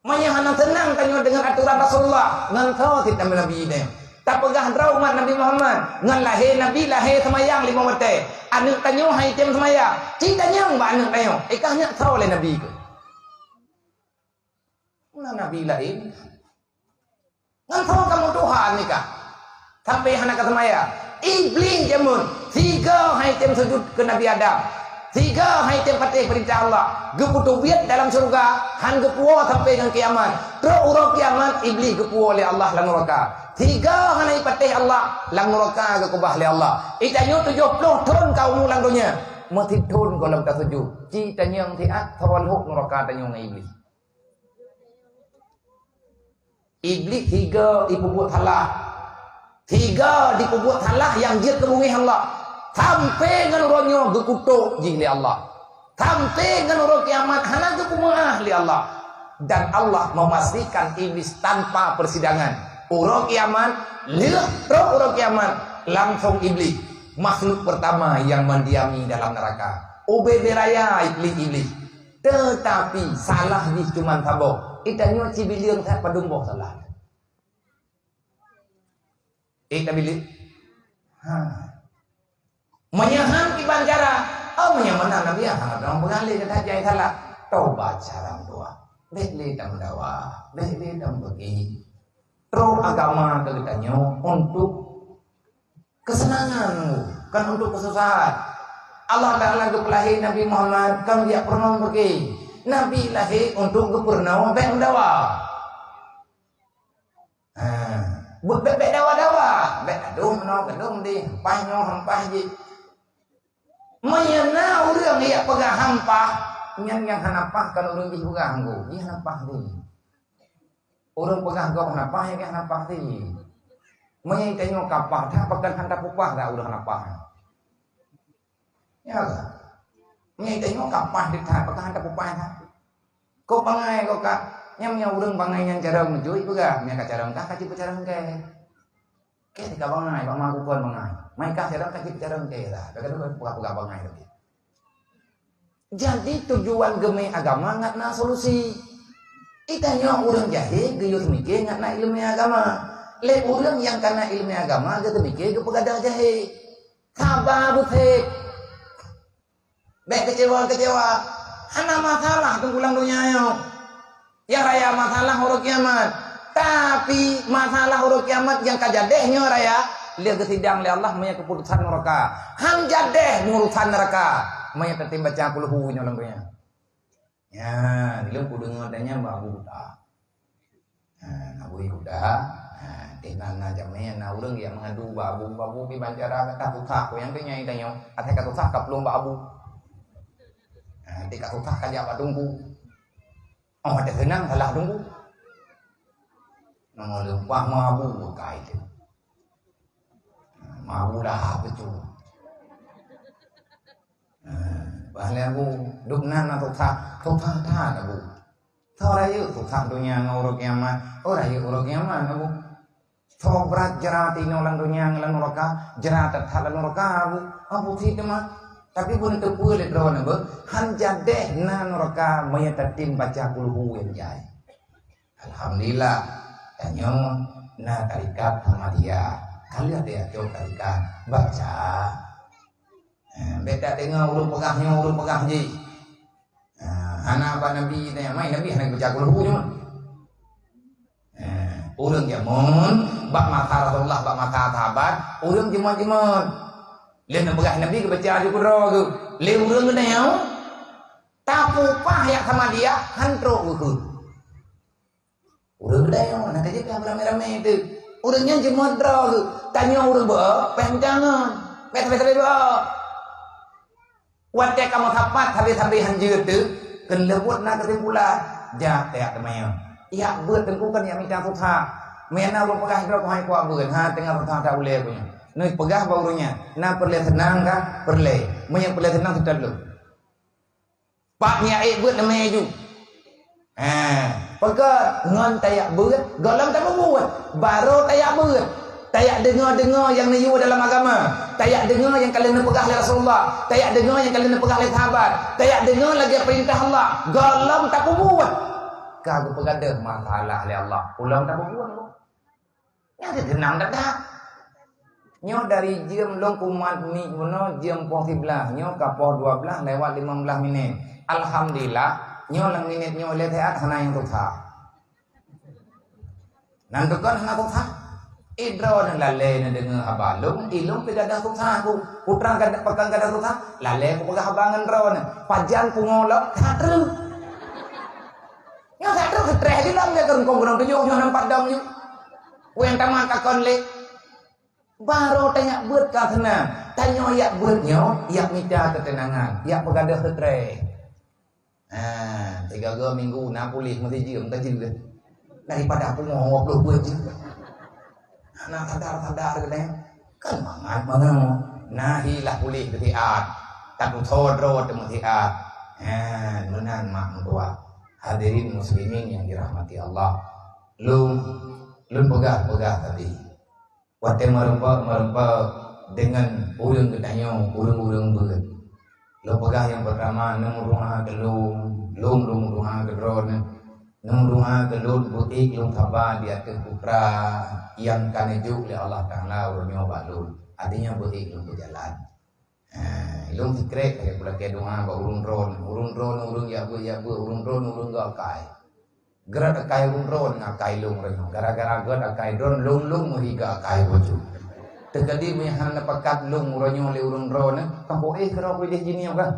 Meunyo hana senang tanyoe dengan aturan Rasulullah, ngon soe cit tameunabi nyoe? Tapeugah droe umat Nabi Muhammad, ngon lahé Nabi, lahé seumayang limong watèe. Aneuk tanyoe han item seumayang. Ci tanyong bak aneuk tanyoe, ikah nyak soe lé Nabi keuh? Na nabi laén. Ngon soe kamoe Tuhan nikah? Sampai hana ka seumayang. Iblih jameun, sigoe han item sujud keu Nabi Adam. Sigoe han item patéh peurintah Allah. Geupeuteubiet dalam syeuruga, han geupuwoe sampai ngon kiamat. Trok uroe kiamat, Iblih geupuwoe lé Allah lam nuraka. Sigoe hana ipatéh Allah, lam nuraka geukeubah lé Allah. Itanyoe tujoh ploh thon ka umu lam donya. Meusiet thon gohlom tasujud. Ci tanyong siat, soe lhok nuraka tanyoe ngon Iblih. Iblih sigoe jipeubuet salah. Sigoe jipeubuet salah nyang jeuet keu beungéh Allah. Sampai ngon uroe nyoe geukutok jih lé Allah. Sampai ngon uroe kiamat hana geupeumeu'ah lé Allah. Dan Allah memastikan Iblih tanpa persidangan. Uroe kiamat, lheueh trok uroe kiamat, langsong Iblih, makhluk pertama yang mendiami dalam neraka. Ubé-bé raya Iblih, Iblih. Teutapi salah jih cuma saboh. Itanyoe cibileung that padum boh salah. Eh, tabileung? Ha. Meunyo han kiban cara, oh, meunyo meunan Nabi, ha, dong beungalih keu that jai salah. Tobat carang dua. Bèk lé tameudawa, bèk lé tameubeugèt. Trok agama keu geutanyoe untuk kesenangan, kon untuk kesusahan. Allah Taala geupeulahé Nabi Muhammad kon jak peurunoe beuki. Nabi lahé untuk geupeureunoe bèk meudawa. Ha, bèk, bèk, bèk dawa-dawa, bèk kadong meunoe, kadong deh, hampah nyoe, hampah jih. Meunyo na ureueng jak peugah hampah, nyan nyang hana pah kon ureueng jih peugah nggu, jih hana pah deh. Ureueng peugah gob hana pah, nyang hana pah deh. Meunyo tanyoe ka pah that, pakon han tapupah dak ureueng hana pah? Ya ka? Meunyo tanyoe ka pah that, pakon han tapupah that? Kok bangai kok ka? Nyang meunyo ureueng bangai nyan carông jih peugah, meunyo ka carông kah, ka cit peucarông kèe. Kèe ka bangai, bak ma kukon bangai. Mai kah carông, ka cit peucarông kèe lah. Dak ka peugah-peugah bangai lagèe. Jadi, tujuan geumè agama ngat na solusi. Itanyoe ureueng jahé geuyue seumiké ngat na ileumèe agama. Lé ureueng nyang ka na ileumèe agama geuseumiké geupeugadôh jahé. Saba beuthat. Bèk keucewa-keucewa. Hana masalah teungku lam donya nyoe. Nyang raya masalah uroe kiamat. Tapi, masalah uroe kiamat nyang ka jadeh nyoe raya, lheueh geusidang lé Allah meunyo keuputosan nuraka. Han jadeh urusan nuraka meunyo tatem baca kulhu nyoe lam donya. Nyan, lôn kudeungoe tanyong bak Abu Kuta. Ha, Abu Kuta, ha, di nan na jamèe na ureueng nyang mengadu bak Abu, "Abu, kiban cara gata susah, ku nyang teunyai tanyoe. Asai ka susah ka plueng bak Abu. Ha, di ka susah ka jak bak Teungku." Oh, ada seunang salah Teungku. Nang lumpah ma Abu bukai tu. Ha, ma Abu dah betul. Ha, bah lé Abu, dum nan na susah, susah that Abu. Soe rayeuk susah donya ngon uroe kiamat, oh rayeuk uroe kiamat Abu. Soe brat jrat inoe lam donya ngon lam nuraka, jrat that lam nuraka Abu. Abu cit teuma. Tapi bun teupeue lé droeneuh beuh, han jadeh na nuraka meunyo tatem baca kulhu nyang jai. Alhamdulillah, tanyoe na tarekat Ahmadiyah. Ka lheueh teuh cok tarekat baca. Eh, bèk tadeungoe ureueng peugah nyoe, ureueng peugah jih. Eh, hana bak Nabi, tanya mai Nabi hana geubaca kulhu nyoe. Eh, ureueng jameun bak masa Rasulullah, bak masa sahabat, ureueng jameun-jameun. Lheueh neupeugah Nabi geubaca di kudroe geuh. Lé ureueng geutanyoe, tapupah jak Ahmadiyah, han trok geuh. Ureueng geutanyoe, na ka jeuet ka ramé-ramé teuh. Ureueng nyan jeuet meuet droe geuh. Tanyoe ureueng beuet, payah meutangon. Payah sabe-sabe beuet. Watèe kamoe sapat sabe-sabe han jeuet teuh, keuneulheueh buet na keusimpulan. Jak tajak teumanyong. Jak beuet teungku kan jak mita susah. Meunyo na ureueng peugah droe keuhai kuak beuet, ha, teungoh susah that ulèe ku nyan. Neupeugah bak ureueng nyan, na peureulèe seunang kah? Peureulèe. Meunyo peureulèe seunang, seutôt lôn. Pat nyak ék beuet neumè ju. Eh, Peugah ngon tajak beuet, gohlom tapeubuet. Barô tajak beuet. Tajak deungoe-deungoe nyang neuyue dalam agama. Tajak deungoe nyang ka lheueh neupeugah lé Rasulullah. Tajak deungoe nyang ka lheueh neupeugah lé sahabat. Tajak deungoe lagée peurintah Allah. Gohlom tapeubuet. Ka geupeugadôh masalah lé Allah. Ulôn tapeubuet. Nyan teuteunang that-that. Nyoe dari jeuem lôn kumat mik bunoe jeuem poh siblaih, nyoe ka poh dua blaih lewat limong blaih minét. Alhamdulillah, nyoe lam minét nyoe lé that hana nyang susah. Nan tukon hana susah. Idroe neulalé neudeungoe haba lôn, ilôn pih gadôh susah ku. Putra gadôh, pakon gadôh susah, lalé kupeugah haba ngon droeneuh. Pajan pungo lom, that treuk. Nyoe that treuk streh di lom dia keu rungkong gunong tujoh nyoe nampak dong nyoe. Wéng tamat kakon lé. Barô tanyak beuet ka seunang. Tanyoe yak beuet nyoe, yak mita keuteunangan, yak peugadôh streh. Ha, tiga go minggu na puléh meusti jeuem tajeuet. Daripada pungo dua puluh beuet jeuet. Hana sadar-sadar keunoe. Kan mangat mangat. Nah, hi lah puléh keu siat. Tadutoe droe teumeusiat. Ha, meunan mak meutuah. Hadirin muslimin yang dirahmati Allah. Lôn, lôn peugah-peugah tadi. Watée meureumpok-meureumpok deungon ureuëng geutanyoe, ureuëng-ureuëng beuet. Lôn peugah nyang peurtama, neumeudoá keu lôn, lôn, lôn meudoá keu droeneuh. Neumeudoá keu lôn beuék lôn saba di ateueh putra nyang ka neujok lé Allah Taala uroe nyoe bak lôn. Artinya beuék lôn beujalan. Ha, lôn sikrek lagée peulakée doá bak ureuëng droeneuh. Ureuëng droeneuh ureuëng jak beuet, jak beuet, ureuëng droeneuh ureuëng gét akai. Gét akai ureuëng droeneuh ngon akai lôn uroe nyoe. Gara-gara gét akai droeneuh lôn, lôn meuriga akai bacut. Teukeudi meuhan neupakat lôn uroe nyoe lé ureuëng droeneuh, ka poh éh keudroe idéh jih nyoe kah?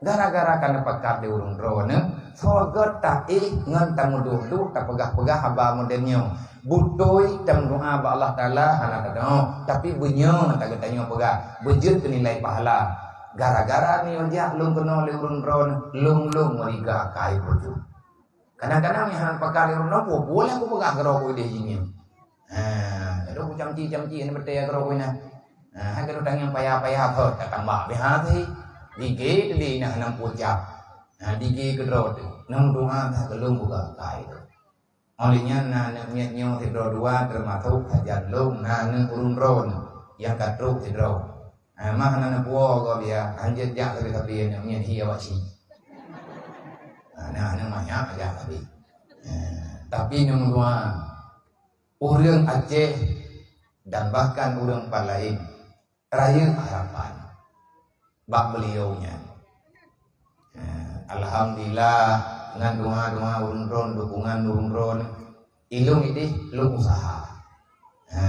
Gara-gara ka neupakat lé ureuëng droeneuh, soe gét taéh ngon tameuduek-duek tapeugah-peugah haba model nyoe. Beutôi tameudoá bak Allah Taala hana tadong, tapi beunyoe ta geutanyoe peugah, beujeuet keu nilai pahala. Gara-gara nyoe jak lôn keunoe lé ureuëng droeneuh, lôn, lôn meuriga akai bacut. Kadang-kadang nyang hana pakat lé ureuëng nyoe, peue-peue lah kupeugah keudroe idéh jih nyoe. Ha, lalu kucamci-camci hana beutôi keudroe nyan. Ha, hai keudroe tangieng payah-payah thot, ka tambah beh hati. Digi teuh di nah nam pucak. Ha, digi keudroe teuh. Nam doa that keu lôn buka akai teuh. Oleh nyan na aneuk miet nyoe sidroe dua, teumasok sajan lôn na aneuk ureuëng droeneuh nyang ka trok sidroe. Ha, mah na neupuwoe gob ya, hanjeuet jak sabe-sabe aneuk miet hi awak cit. Ha, na aneuk manyak jak sabe. Ha, tapi nyang dua, ureuëng Aceh dan bahkan ureuëng pat laén rayeuk harapan bak beliau nyan. Ha, alhamdulillah, ngon doa-doa ureuëng droen, dukungan ureuëng droen, ilôn idéh lôn usaha. Ha,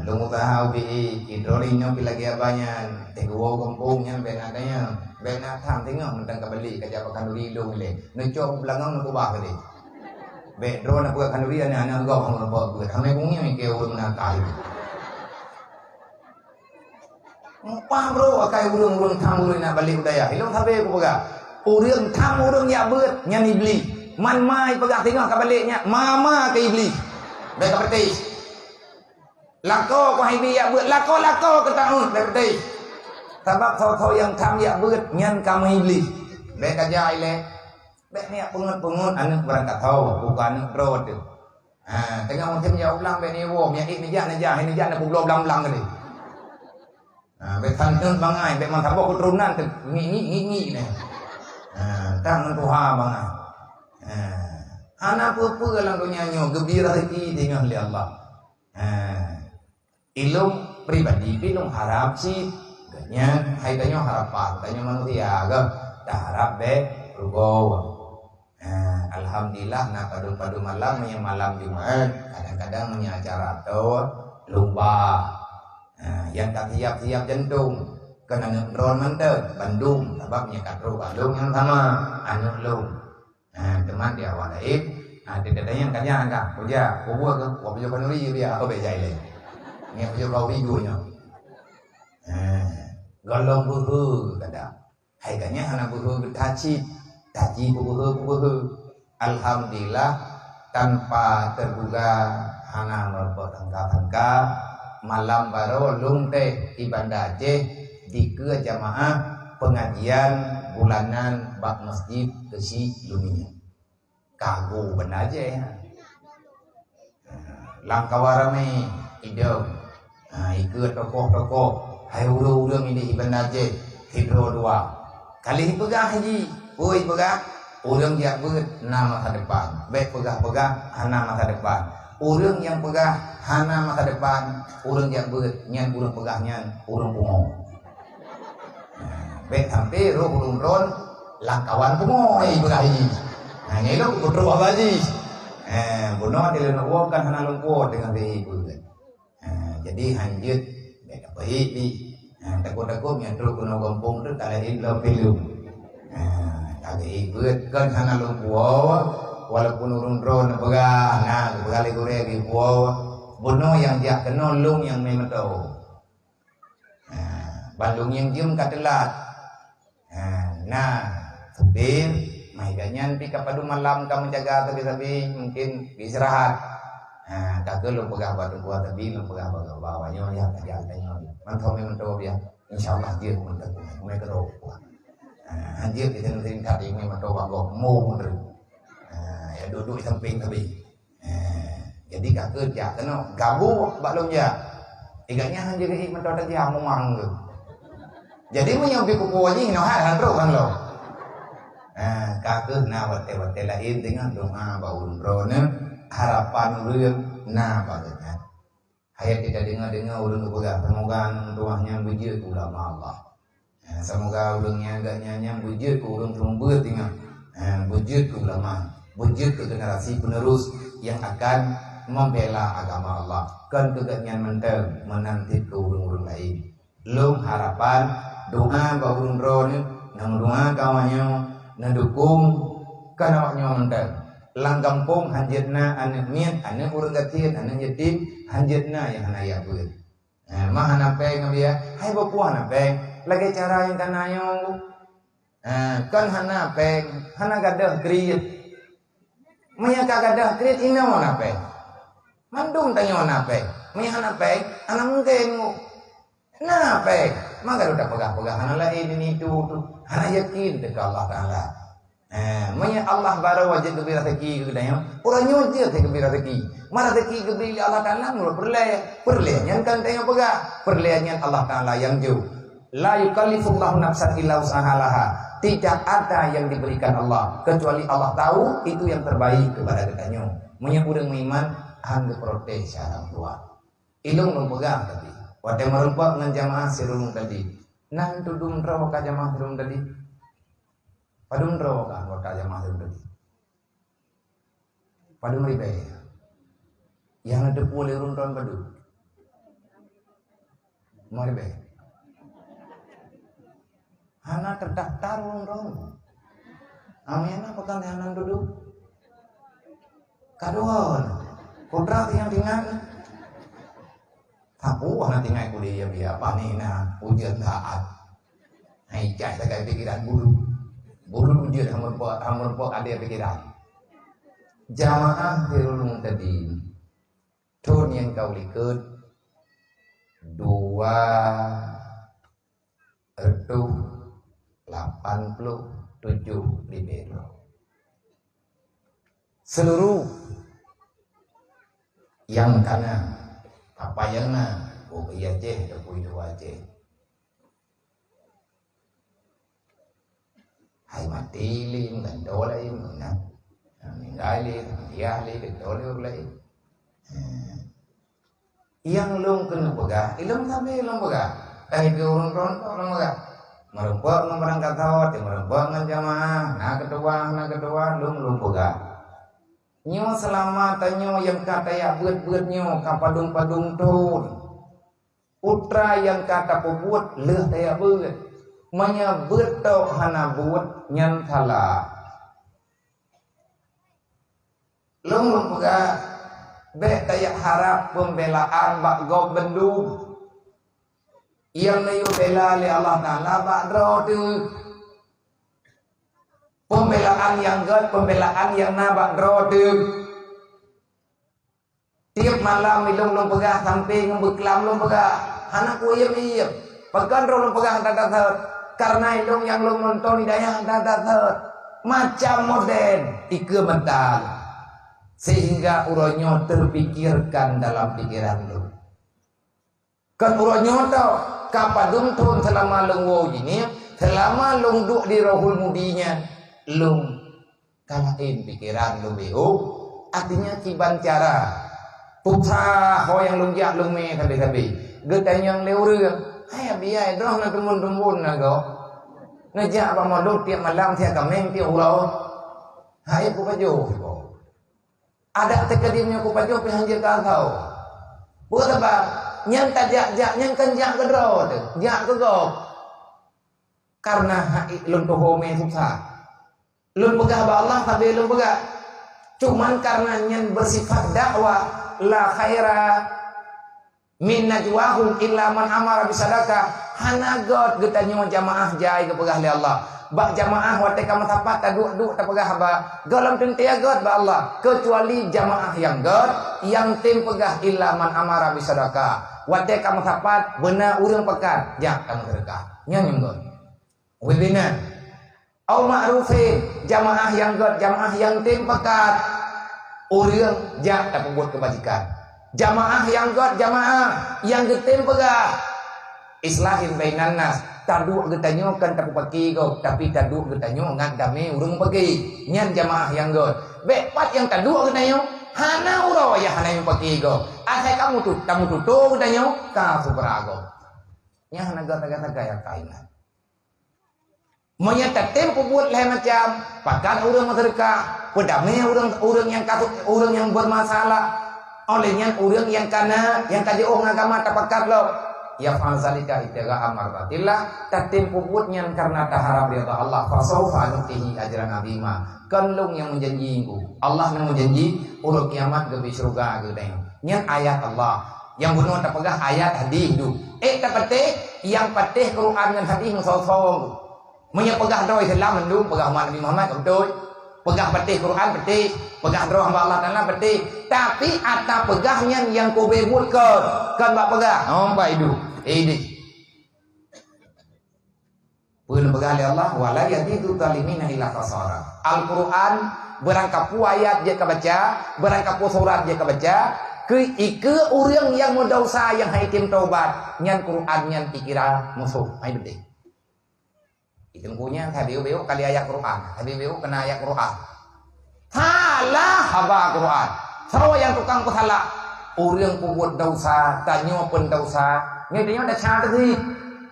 lôn usaha ubé, idroe nyoe pih lagée abah nyan, teuh geuwoe gampông nyan bék na tanyong, bék na tham teungoh mantong ka balek ka jak bak khanduri lôn ilée. Neucok beulangong neukubah keudeh. Bék droe na peugah khanduri aneuk-aneuk gob hana bak beuet. Hana geuh ngieng ikeu ureuëng nakal. Muphom bro, akai ureuëng-ureuëng tham ureuëng nak balek u dayah. Ilôn sabe kupeugah, ureuëng tham ureuëng jak beuet nyan iblih. Man ma ipeugah teungoh ka balek nyan, ma-ma keu iblih. Bék ka peutéh. Lakoe keu hai bi jak beuet, lakoe-lakoe keu taun, bék peutéh. Sabab soe-soe nyang tham jak beuet nyan ka meuiblih. Bék ka jak ilée. Bék neujak peungeut-peungeut aneuk barangkasoe, bukan aneuk droe teuh. Ha, teungoh musém jak u blang bék neuwoe, meunyo ék neujak, neujak, hai neujak na peubloe blang-blang tadi. Ha, bék santun bangai, bék meusaboh keuturonan teuh ngi-ngi ngi-ngi nyan. Ha, tan ngon tuha bangai. Ha, hana peue-peue lam donya nyoe geubri raseuki teungoh lé Allah. Ha. Ilôn pribadi pih lôn harab cit. Gobnyan hai tanyoe harapan, tanyoe manusia geuh, taharab bék rugoe. Ha, alhamdulillah na padum-padum malam, meunyo malam Jumat, kadang-kadang meunyo acara atau lomba. Ha, nyang ka siap-siap jantong, kon aneuk droen mantong, bandum, sabab meunyo ka trok bak lôn nyang sama, aneuk lôn. Ha, teuma di awak laén, ha, teuka tanyong ka nyan ka, "Peue jak, peue buet kah?" "Wah, pajoh khanduri," dia, "Oh, bék jai lé. Ngieng pajoh khanduri geuh nyoe." Ha, gohlom beuhe kadang. Hai ka nyan hana beuhe geuh that cit, that jih peubeuhe-peubeuhe. Alhamdulillah, tanpa terduga hana meureumpok sangka-sangka, malam baroe lôn teh di Banda Aceh dikeue jamaah pengajian bulanan bak Masjid Keuchik Lumieng. Kago Banda Aceh. Ha, lam kawan ramé idong. Ha, ikeue tokoh-tokoh, hai ureuëng-ureuëng idéh Banda Aceh, sidroe dua. Ka lheueh peugah jih, peue peugah? Ureuëng jak beuet na masa depan. Bék peugah-peugah hana masa depan. Ureuëng nyang peugah hana masa depan, ureuëng jak beuet, nyan ureuëng peugah nyan ureuëng pungo. Nah, bék sampai roh ureuëng droen lam kawan pungo, eh, Ibrahim. Nah, nyan lom kutrok Abu Aziz. Eh, bunoe di leuneuk woe kan hana lumpoe teungoh beuet. Eh, jadi hanjeuet bék tapeuhik di. Eh, takot-takot nyang trok keunoe gampông tu ka laén lom filem. Eh, ka geuhik beuet kan hana lumpoe, walaupun ureuëng droen peugah, nah, peugah lé gurée geupoe. Bunoe nyang jak keunoe lôn nyang meumeutô. Ha, bandum nyang jeuem ka teulat. Ha, na, supir, mai gobnyan pih ka padum malam ka meujaga sabe-sabe, mungken istirahat. Ha, ka keuh lôn peugah bak teungku sabe, lôn peugah bak gobnyan, nyoe ya, ka jak tanyoe. Mantong meuntô biah. Insya Allah jeuet meuntô, meukeurok. Ha, hanjeuet di sini tingkat ini meuntô bak gob, mo meuntô. Ha, ya duduk di samping sabe. Eh, jadi ka keuh jak keunoe gabuek bak lôn jak. Iga nyan han jeuet mantong tajam mumang tu. Jadi meunyoe bit kupu jih noh hai han trok kan lo. Eh, ka keuh na watée-watée laén deungon doa bak ureuëng droeneuh, harapan ureuëng na bak geuhnyan. Hayat kita dengar-dengar ureuëng geupeugah, semoga aneuk tuah nyan beujeuet keu ulama Allah. Ha, semoga ureuëng nyang agak nyan, nyan beujeuet keu ureuëng seumeubeuet teuma. Ha, beujeuet keu ulama, beujeuet keu generasi penerus yang akan membela agama Allah. Kon keu gobnyan mantong, meunan cit keu ureuëng-ureuëng laén. Lôn harapan doa bak ureuëng droeneuh, neumeudoa keu awaknyoe, neudukung kon awaknyoe mantong. Lam gampông hanjeuet na aneuk miet, aneuk ureuëng gasien, aneuk yatim, hanjeuet na nyang hana jak beuet. Eh, ma hana péng ngon dia, hai bapuih hana péng. Lagée cara nyang kana nyoe. Eh, kon hana péng, hana gadôh kriet. Meunyoe ka gadôh kriet, inoe na péng. Mandum tanyoe na péng. Meunyoe hana péng, hana mungken ngu. Na péng, maka udah peugah-peugah hana laén ini itu tu. Hana yakin dekat Allah Taala. Eh, meunyoe Allah barô jeuet geubri raseuki keu geutanyoe, uroe nyoe jeuet geubri raseuki. Ma raseuki geubri lé Allah Taala meunurot peureulée. Peureulée nyan kan tanyoe peugah. Peureulée nyan Allah Taala nyang jok. La yukallifullahu nafsan illa wus'aha laha. Tidak ada yang diberikan Allah kecuali Allah tahu itu yang terbaik kepada geutanyoe. Meunyoe ureuëng meuiman han geuprotes cara meutuah. Ilong lôn peugah tadi. Watée meurumpok ngon jamaah sirulung tadi. Nan tudum droe ka jamaah sirulung tadi. Padum droe ka anggota jamaah sirulung tadi? Padum ribée. Nyang na teupeu lé ureuëng droen padum? Lima ribée. Hana terdaftar ureuëng droen. Amé na pekan hana duduk. Kadua. Kodrat nyang ringan. Sapeue hana tinggai kuliah biar pani na ujian saat. Hai cai sagai pikiran bulu. Bulu ujian hamur po hamur po ada pikiran. Jamaah sirulung tadi. Thon nyang ka likot dua reutôh lapan ploh tujoh ribée droe. Seluruh nyang kana, apa nyang na, oh, iya Aceh, teupeue dua Aceh. Hai maté lé, meugantoe lé, meunan. Meuninggai lé, meuninggai lé, gantoe lé ureuëng laén. Hmm. Nyang lôn keuneuk peugah, ilong sabe lôn peugah. Ka lheueh ureuëng droen lôn peugah. Meurumpok ngon barangkasoe, meurumpok ngon jamaah, na keutuwah, na keutuwah, lôn, lôn peugah. Nyoe seulama tanyoe nyang ka tajak beuet-beuet nyoe ka padum-padum thon. Putra nyang ka tapeubuet lheueh tajak beuet. Meunyoe beuet tok hana buet, nyan salah. Lôn peugah, bék tajak harab peumbelaan bak gob bandum. Nyang neuyue bela lé Allah Taala bak droe teuh. Peumbelaan nyang gét, peumbelaan nyang na bak droe teuh. Tieb malam ilong lôn peugah sampoe ngon beuklam lôn peugah. Hana kuiem-iem. Pakon droe lôn peugah that-that thot? Kareuna ilong nyang lôn nonton hidayah that-that thot. Macam model ikeue mental, sehingga uroe nyoe terpikirkan dalam pikiran lôn. Kon uroe nyoe tau, ka padum thon seulama lôn woe jinih, seulama lôn duek di Rohul Mudi nyan, lôn ka laén pikiran lôn beu. Artinya kiban cara. Peusah ho nyang lôn jak lôn mé sabe-sabe. Geutanyong lé ureuëng, "Hai Abi ai, droe na tumbon-tumbon na gob? Neujak bak Modok tiep malam siat kaméng tiep uroe." Hai kupajoh sigoe. Adak teukeudi meunyoe kupajoh pih hanjeuet ka asau. Peue sabab? Nyang tajak-jak nyan kan jak keudroe teuh, jak keu gob. Karena hai lôn tuho mé susah. Lôn peugah bak Allah sabe lôn peugah. Cuman karena nyan bersifat dakwah, la khaira min najwahum illa man amara bisadaqah. Hana göt geutanyoe jamaah jai geupeugah lé Allah. Bak jamaah watée ka meusapat taduek-duek tapeugah haba, gohlom teuntée göt bak Allah, keucuali jamaah nyang göt nyang tem peugah illa man amara bisadaqah. Watée ka meusapat beuna ureuëng pakat, jak tameuseudeukah. Nyan nyang göt. Webinar. Au ma'rufin, jamaah nyang göt, jamaah nyang tem pakat. Ureuëng jak tapeubuet keubajikan. Jamaah nyang göt, jamaah nyang geutem peugah. Islahin bainan nas, taduek geutanyoe kan tapeupaki gob, tapi taduek geutanyoe ngat damé ureuëng paki. Nyan jamaah nyang göt. Bék pat nyang taduek geutanyoe, hana uroe nyang hana nyang paki gob. Asai kamu tu, kamu tutoe geutanyoe, ka subra gob. Nyan hana göt sagai-sagai nyang kainan. Meunyoe tatem peubuet lhée macam, pakat ureuëng meuseudeukah, peudamé ureuëng, ureuëng nyang ka, ureuëng nyang beurmasalah, oleh nyan ureuëng nyang kana, nyang ka jiôh ngon agama tapakat lom. Yaf'al zalika ibtigha'a mardatillah, tatem peubuet nyan kareuna taharab ridha Allah, fasaufa nu'tihi ajran 'azima. Kon lôn nyang meujanji ngon Allah nyang meujanji, uroe kiamat geubri syeuruga geutanyoe. Nyan ayat Allah. Nyang bunoe tapeugah ayat hadih duek. Ék tapatéh, nyang patéh Quran ngon hadih meusoe-soe. Meunyoe peugah droe Islam mandum, peugah umat Nabi Muhammad, beutôi. Peugah patéh Quran, patéh. Peugah droe hamba Allah Taala, patéh. Tapi ata peugah nyan nyang kube buet kon, kon bak peugah. Oh, bak idup. Eh, deh. Peue neupeugah lé Allah, "Wa la yazidu zalimina illa khasara." Al-Quran, beurangkapeue ayat jeuet ka baca, beurangkapeue surat jeuet ka baca, keu ikeue ureuëng nyang meudesya nyang hai tem taubat, nyan Quran nyan ikira musoh. Hai beuteh. Itu punya, saya biu-biu kali ayat Quran. Saya biu-biu kena ayat Quran. Salah haba Quran. Soe nyang tukang peusalah? Ureuëng peubuet desya, tanyoe pun desya. Nyoe tanyoe desya teuh.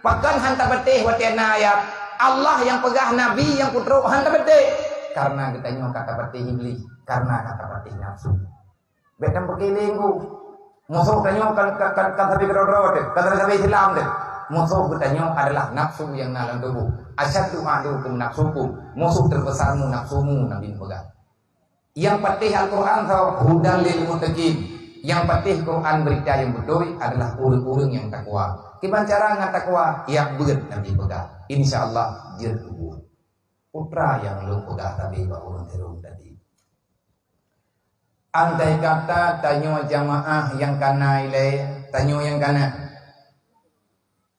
Pakon han tapatéh watée na ayat Allah nyang peugah, Nabi nyang peutrok han tapatéh? Karena geutanyoe ka tapatéh Iblih, karena ka tapatéh nafsu. Bék tapeukirém ku. Musoh tanyoe kan, kan, kan, kan sabe keudroe-droe teuh, kan sabe-sabe Islam teuh. Musoh geutanyoe adalah nafsu nyang na lam tuboh. "Asyaddu aduwwikum nafsukum." Musoh teubesarmu nafsumu, Nabi peugah. Nyang patéh Al-Quran tho, "Hudal lil muttaqin." Nyang patéh Quran beurita nyang beutôi adalah ureuëng-ureuëng nyang takwa. Kiban cara ngon takwa, jak beuet Nabi peugah. Insya Allah jeuet keu buet. Putra nyang lôn peugah sabe bak ureuëng Tirong tadi. Andai kata tanyoe jamaah nyang kana ilée, tanyoe nyang kana.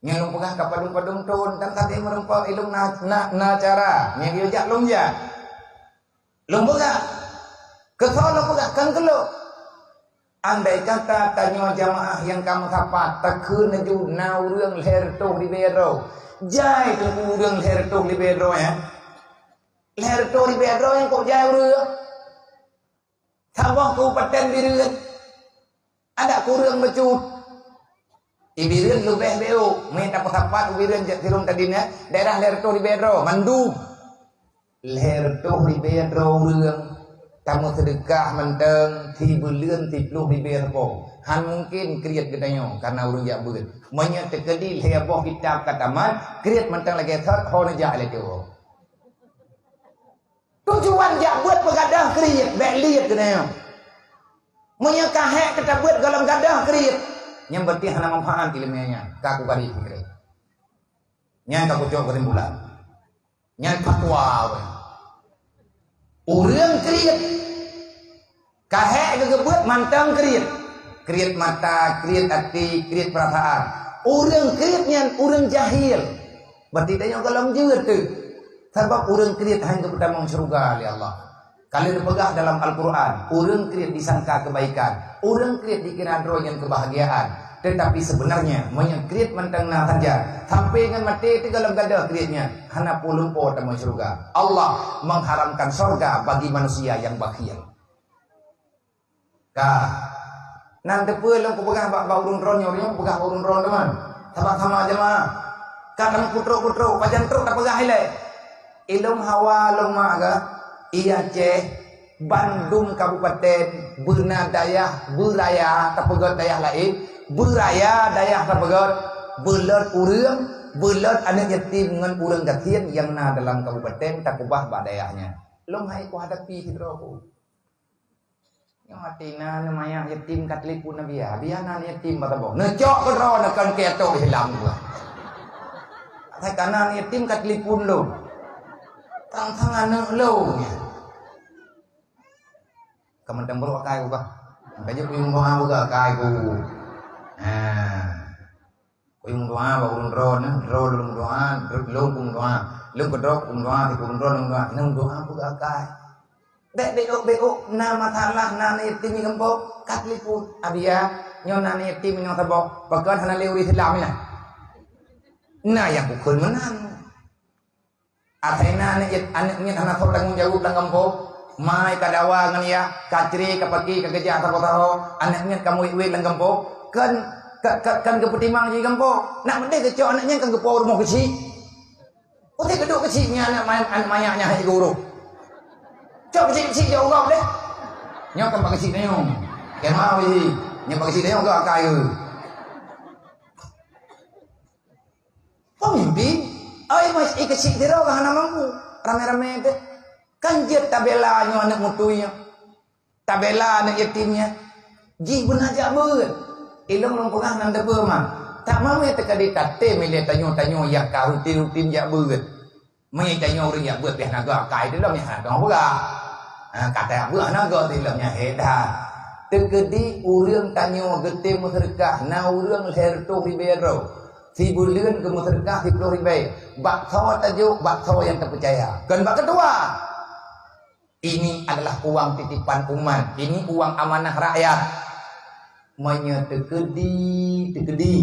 Nyang lôn peugah ka padum-padum thon, dan sabe meureumpok ilôn na, na, na cara. Nyang geuyue jak lôn jak. Lôn peugah. Keu soe lôn peugah, kan keu lôn. Andai kata tanyoe jamaah nyang ka meusapat, takheun laju na ureuëng lhée reutôh ribée droe. Jai teungku ureuëng lhée reutôh ribée droe, ya. Lhée reutôh ribée droe nyang kok jai ureuëng. Saboh kabupaten Bireuen, adak kureueng bacut. Di Bireuen leubeh beu, meunan tapeusapat u Bireuen jak Tirong tadi nyan, daerah lhée reutôh ribée droe, mandum. Lhée reutôh ribée droe ureuëng, tameuseudeukah mantong, sibuleuen siploh ribée reuboh. Han mungken kriet geutanyoe, kareuna ureuëng jak beuet. Meunyoe teukeudi lhée boh kitab ka tamat, kriet mantong lagée thot, ho neujak lé teuh. Tujuan jak beuet peugadôh kriet, bék liet keunoe. Meunyoe ka hék keu tabeuet gohlom gadôh kriet, nyan berarti hana manfaat iéleumé nyan. Ka kugaréh pikiran. Nyan ka kucok keusimpulan. Nyan fatwa wéh. Ureuëng kriet. Ka hék geugeubeuet mantong kriet. Kriet mata, kriet até, kriet peurasaan. Ureuëng kriet nyan ureuëng jahil. Berarti tanyoe gohlom jeuet teuh. Sabab ureuëng kriet hana geupeutamong syeuruga lé Allah. Ka lheueh neupeugah dalam Al-Quran, ureuëng kriet disangka keubaikan, ureuëng kriet dikira droe nyan keubahgiaan. Teutapi seubeunarnya, meunyoe kriet mantong na saja, sampai ngon maté teugohlom gadôh kriet nyan, hana peue lumpo tamong syeuruga. Allah mengharamkan syeuruga bagi manusia yang bakhil. Ka. Nan teupeue lôn kupeugah bak, bak ureuëng droeneuh, ureuëng peugah bak ureuëng droeneuh teuma. Sabab sama jeumaáh. Ka tameuputrok-putrok, pajan trok tapeugah ilée. Ilôn hawa lôn mak geuh, i Aceh, bandum kabupaten, beuna dayah, beuraya, tapeugét dayah laén, beuraya dayah tapeugét, beulôt ureuëng, beulôt aneuëk yatim ngon ureuëng gasien nyang na dalam kabupaten takeubah bak dayah nyan. Lôn hai kuhadapi sidroe ku. Nyoe hati na neumayang yatim ka telepon Nabi, ya. Biar na yatim bak saboh. Neucok keudroe neukan keu atok Islam dua. Asai ka na yatim ka telepon lom. Tang sang aneuk lom, ya. Ka mantong brok akai ku bah. Ka jeuet kuyong doa buka akai ku. Ha. Kuyong doa bak ureuëng droeneuh, droe lôn doa, lôn kuyong doa. Lôn keudroe kuyong doa, di kuyong droe lôn doa. Lôn doa buka akai. Bék beok-beok na masalah, na yatim di gampông, ka telepon. Abi ya, nyoe na yatim nyoe saboh. Pakon hana lé ureuëng Islam nyan. Na nyang ukeue meunan. Asai na aneuëk, aneuëk miet hana soe tanggong jaweueb lam gampông. Mai ka dawa ngon yah, ka cré, ka paki, ka keujah saboh-saboh. Aneuëk miet ka muet-muet lam gampông. Kan, kan, kan, kan geupeutimang jih gampông. Nak meudeh keucok aneuëk nyan kan geupo rumoh keuchik. Utai keuduek keuchik nyan aneuk ma-, aneuk manyak nyan hai guru. Cok keuchik-keuchik jak uroe deh. Nyoe kan bak keuchik nyoe. Kema wih. Nyoe bak keuchik nyoe ke akai ke. Pemimpin, ai mas i keuchik sidroe ka hana mampu. Ramé-ramé deh. Kan jeuet tabela nyoe aneuk mutui nyoe. Tabela aneuk yatim nyan, jih beuna jak beuet. Ilong lôn peugah nan teupeu ma. Tak mamé teuka di tatem ilée tanyoe-tanyoe nyang ka rutin-rutin jak beuet. Meunyoe tanyoe ureuëng jak beuet pih naga akai di lom nyan hana peugah. Ha, kata jak beuet naga di lom nyan hé dah. Teukeudi ureuëng tanyoe geutem meuseudeukah na ureuëng lhée reutôh ribée droe. Sibuleuen geumeuseudeukah siploh ribée. Bak soe tajok, bak soe nyang tapeucaya. Kon bak keutua. Ini adalah uang titipan umat. Ini uang amanah rakyat. Meunyoe teukeudi, teukeudi.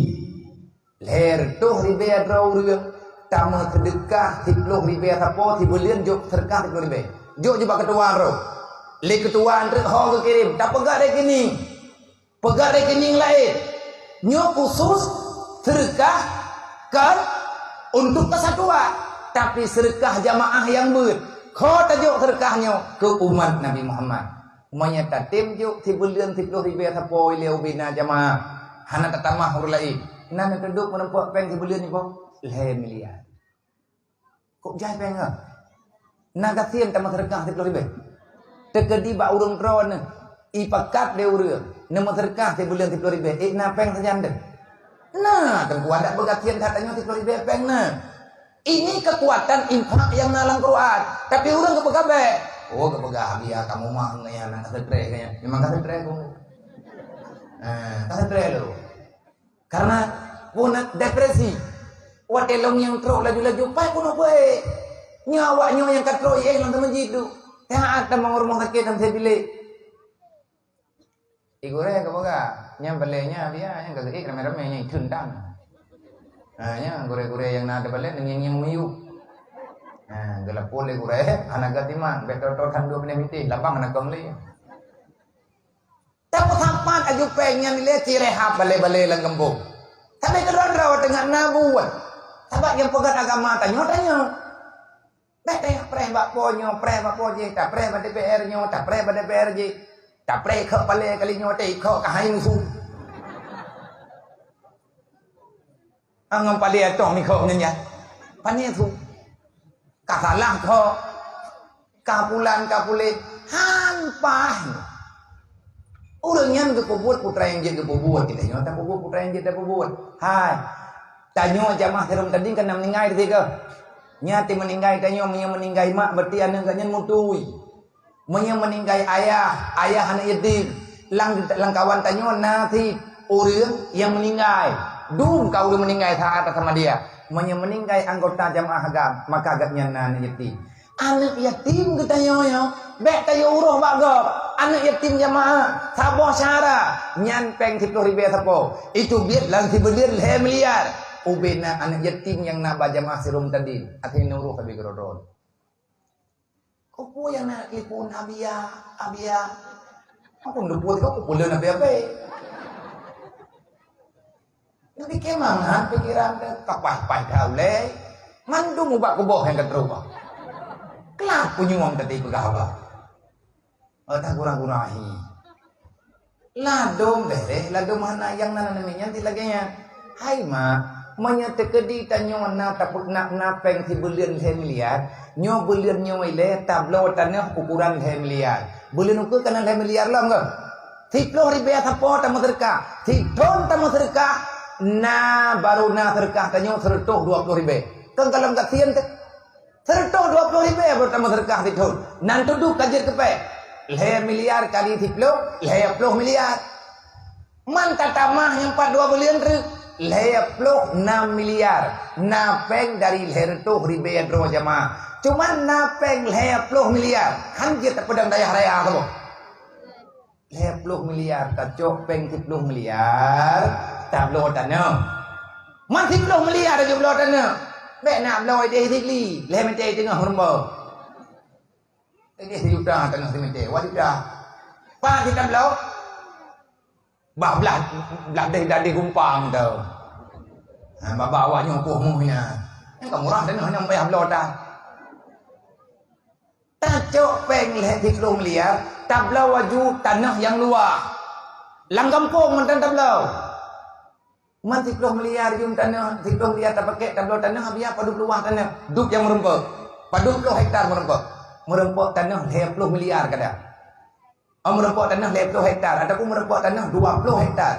Lhée reutôh ribée droe ureuëng, tameuseudeukah siploh ribée sapo, sibuleuen jok seudeukah siploh ribée. Jok ju bak keutua droe. Lé keutua treuk ho geukirém, tapeugah rekening. Peugah rekening laén. Nyoe khusus seudeukah kan untuk kesatuan. Tapi seudeukah jamaah nyang beuet. Kho tajok seudeukah nyoe keu umat Nabi Muhammad. Meunyoe tatem jok sibuleuen siploh ribée sapo ilée ubena jamaah. Hana tatamah ureuëng laén. Na neutudok meurumpok péng sibuleuen nyoe lhée miliar. Kok jai péng ah? Na gasien tameuseudeukah siploh ribée. Teukeudi bak ureuëng droeneuh, ipakat lé ureuëng, neumeuseudeukah sibuleuen siploh ribée, ék na péng sajan deuh. Na, teungku adak beugasien that tanyoe siploh ribée péng na. Ini kekuatan infak yang na lam Quran. Tapi ureuëng geupeugah bék. Oh, geupeugah biya kamoe mah ngon nyang ka seutreh nyan. Memang ka seutreh kong. Ah, ka seutreh lom. Karena puna depresi. Watée lôn nyang trok laju-laju, pai puna peue. Nyoe awak nyoe nyang ka trok iéh lam teumeuji tu. Teuhat tamong rumoh sakét lam sibilék. Igurée ka peugah, nyang balée nyan biya nyang ka geuék ramé-ramé nyang itheun dang. Ha, nyang gurée-gurée nyang na di balée nyang nyang miyup. Ha, geulapor lé gurée, hana geutimang, bék trok-trok khandua binéh mitih, labang hana kong lé. Tapeusapat aju péng nyan ilée ci rehab balée-balée lam gampông. Tapi keudroe-droe teungoh na buet. Sabab nyang peugét agama tanyoe, tanyoe. Bék teuka preh bak po nyoe, preh bak po jih, tapreh bak D P R nyoe, tapreh bak D P R jih. Tapreh kok palée kali nyoe teuka kok ka hai musu. Angon palée atong ni kok nyan. Pane su. Ka salah kok. Ka pulan, ka puléh. Han paih. Ureuëng nyan geupeubuet, putra nyang jeuet geupeubuet. Kita nyoe tapeubuet, putra nyang jeuet tapeubuet. Hai. Tanyoe jamaah sireuem tading ka na meuninggai di sigoe. Nyan ti meuninggai tanyoe, meunyoe meuninggai mak, berarti aneuëk geuh nyan mutui. Meunyoe meuninggai ayah, ayah aneuk yatim, lam, lam kawan tanyoe na cit ureuëng nyang meuninggai. Dum ka ureuëng meuninggai saát sama dia. Meunyoe meuninggai anggota jamaah agam, maka gobnyan na aneuk yatim. Aneuk yatim geutanyoe nyoe, bèk tayue uroh bak gob. Aneuk yatim jamaah, saboh syara, nyan pèng siploh ribèe sapo. Itu biet lam sibuleuen lhèe miliar. Ubena aneuk yatim nyang na bak jamaah sirom tadi, até neuroh sabe keudroe-droe. Keupeue nyang na telepon Abia, Abia? Aku neupeu teuka, aku peuleuen Abia-abia. Neupike mangat pikiran teuh, kapai-pai that ulèe. Mandum ubak kuboh nyang ka trôh. Keulak punyueng teuh dipeugah haba. Oh, tak kurang-kurang hi. Ladôm bèrèh, ladôm hana nyang na namiet nyan cit lagèe nyan. Hai mak, meunyoe teukeudi tanyoe na tapeu-, na, na pèng sibuleuen lhèe miliar, nyoe buleuen nyoe ilèe tabloe tanoh ukuran lhèe miliar. Buleuen ukeue ka na lhèe miliar lom keuh. Siploh ribèe sapo tameuseudeukah, sithôn tameuseudeukah, na barô na seudeukah tanyoe seureutôh dua ploh ribèe. Kon ka lom gasien teuh. Seureutôh dua ploh ribèe baru tameuseudeukah sithôn. Nan tudôh ka jeuet keu pèng. Lhèe miliar kali siploh, lhèe ploh miliar. Man tatamah nyang pat dua buleuen treuk, lhèe ploh nam miliar. Na pèng dari lhèe reutôh ribèe droe jamaah. Cuman na pèng lhèe ploh miliar. Han jeuet tapeudong dayah raya saboh. Lhèe ploh miliar, tacok pèng siploh miliar, tabloe tanoh. Man siploh miliar aju bloe tanoh. Bèk na bloe idéh Sigli, lhèe mètè teungoh meurumpok. Idéh sijuta tanoh simètè, dua juta. Pat jitabloe? Bah blah, blah deh dadeh gumpang tu. Ha, baba awak nyoe poh muh nyan. Nyan ka murah tanoh nyan payah bloe tan. Tacok pèng lhèe siploh miliar, tabloe aju tanoh nyang luwah. Lam gampông mantong tabloe. Man siploh miliar jeuem tanoh, siploh miliar tapakèk tabloe tanoh, Abia padub luwah tanoh. Dub nyang meurumpok. Padub ploh hektar meurumpok. Meurumpok tanoh lhèe ploh miliar kadang. Oh, meurumpok tanoh lhèe ploh hektar ataupun meurumpok tanoh dua ploh hektar.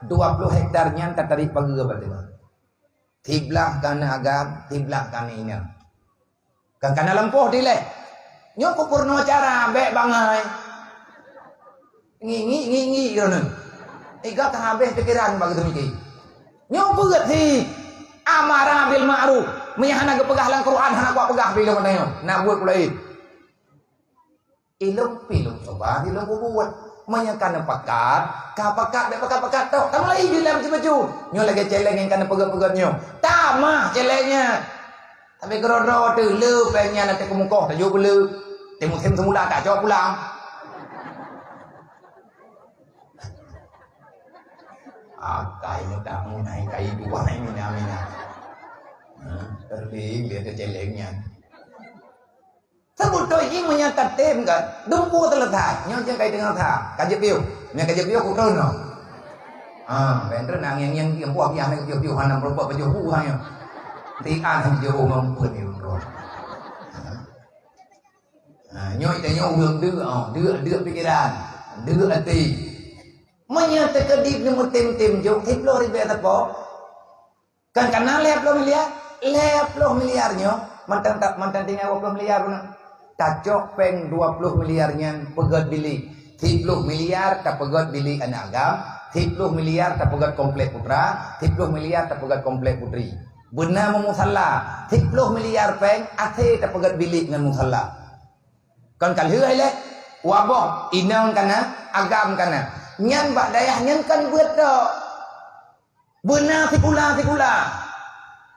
Dua ploh hektar nyan tatarék pageue bak teuma. Siblah ka na agam, siblah ka na inong. Kan ka na lampôh dilèe. Nyoe keu peurunoe cara bèk bangai. Ngi, ngi, ngi, ngi, droeneuh. Iga ka habéh pikiran bak geuteumiki. Nyoe beuet hi. Amara bil ma'ruf. Meunyo hana geupeugah lam Quran, hana kuat peugah pih lôn tanyoe. Na beuet pula, eh. Ilôn pih lôn cuba, ilôn peubuet. Meunyo ka neupakat, ka pakat, bèk pakat-pakat tok. Tamulai di lam baju-baju. Nyoe lagèe cèlèng nyang ka neupeugöt-peugöt nyoe. Tamah cèlèng nyan. Tapi keudroe-droe teuh, le pèng nyan ateueh keumeukoh, tajok beu le. Timu-, tim semula tajok pulang. Akai meudamu naik kai dua ini namanya. Hah, terling dia tu cèlèng nyan. Seubeutôi jih meunyo tatem kan, dumpeue teuleutha, nyoe jeuet kai teungoh that, ka jeuet piôh. Meunyo ka jeuet piôh, kutôn noh. Ha, bèk treun na ngieng-ngieng, ngieng buah biah, ngieng piôh-piôh, hana meureumpok pajoh bu ha nyoe. Tian han jeuet ngon peuet nyoe, bro. Ha, nyoe tanyoe ureueng deuk, oh, deuk, deuk pikiran, deuk até. Meunyo teukeudi neumeutem-tem jok, siploh ribèe teupok. Kan ka na lhèe ploh miliar, lhèe ploh miliar nyoe, mantong ta-, mantong tinggai dua ploh miliar bunoe. Tacok pèng dua ploh miliar nyan peugöt bilék. Siploh miliar tapeugöt bilék aneuk agam, siploh miliar tapeugöt komplek putra, siploh miliar tapeugöt komplek putri. Beuna meumusala, siploh miliar pèng até tapeugöt bilék ngon musala. Kon ka lheueh ilèe, waboh inong ka na, agam ka na. Nyan bak dayah nyan kon beuet tok. Beuna sikula-sikula.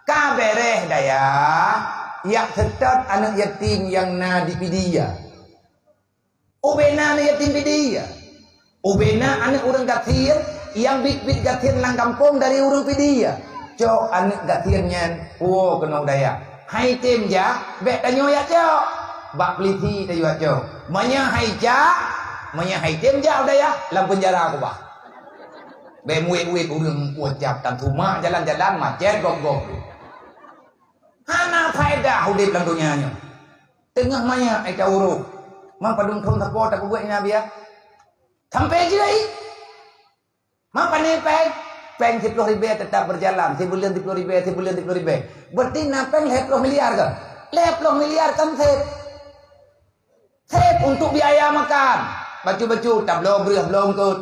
Ka bèrèh dayah, jak seutôt aneuk yatim nyang na di Pidie. Ubena aneuk yatim Pidie. Ubena aneuk ureueng gasien nyang biet-biet gasien lam gampông dari ureueng Pidie. Cok aneuk gasien nyan woe keunoe u dayah. Hai tem jak, bèk tanyoe jak cok. Bak peulisi tayue jak cok. Meunyo hai jak, meunyo hai tem jak u dayah, lam peunjara keubah. Bèk muet-muet ureueng ucap tan tumak jalan-jalan macet gob-gob. Hana faedah udép lam donya nyoe. Teungoh manyak ai ta uroh. Man padum thon sapo tapeubuet inan biya. Sampai jeuet. Man pane pèng, pèng siploh ribèe tetap berjalan, sibuleuen siploh ribèe, sibuleuen siploh ribèe. Berarti na pèng lhèe ploh miliar kan? Lhèe ploh miliar kan sép. Sép untuk biaya makan. Bacut-bacut, tabloe breueh, bloe eungkôt.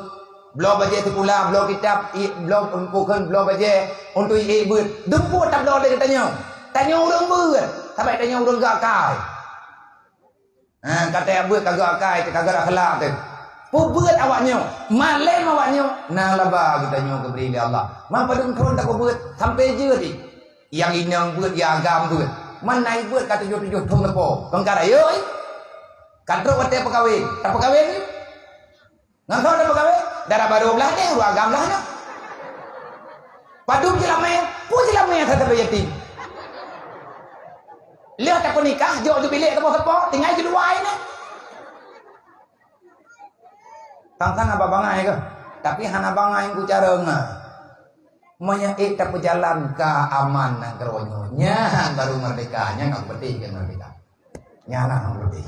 Bloe bajée sikula, bloe kitab, i-, bloe, bukon bloe bajée untuk ié beuet. Dumpeue tabloe lé geutanyoe. Tanyoe ureuëng beuet, sabai tanyoe ureuëng gak kai. Ha, ka teuyak beuet ka geuakai teuh, ka geurakhlak teuh. Peubeuet awaknyoe, malém awaknyoe, na laba geutanyoe geubri lé Allah. Man padum thon tapeubeuet sampoe jeuet jih. Nyang inong beuet, nyang agam beuet. Man na beuet ka tujoh-tujoh thon leupô, kon ka rayeuk jih. Ka trok watée peukawen, tapeukawen jih. Ngon soe tapeukawen? Dara barô blah deh, ureuëng agam blah nyoe. Padum jeulamé, peue jeulamé nyang sabe yatim. Lheueh tapeunikah, jok ju bilék sapo-sapo, tinggai ju dua nyoe. Tang-tang haba bangai keuh, tapi hana bangai ku cara ngai. Meunyoe ék tapeujalan ka aman nanggroe nyoe, nyan baru merdeka, nyan ka peudeh keu merdeka. Nyan hana peudeh.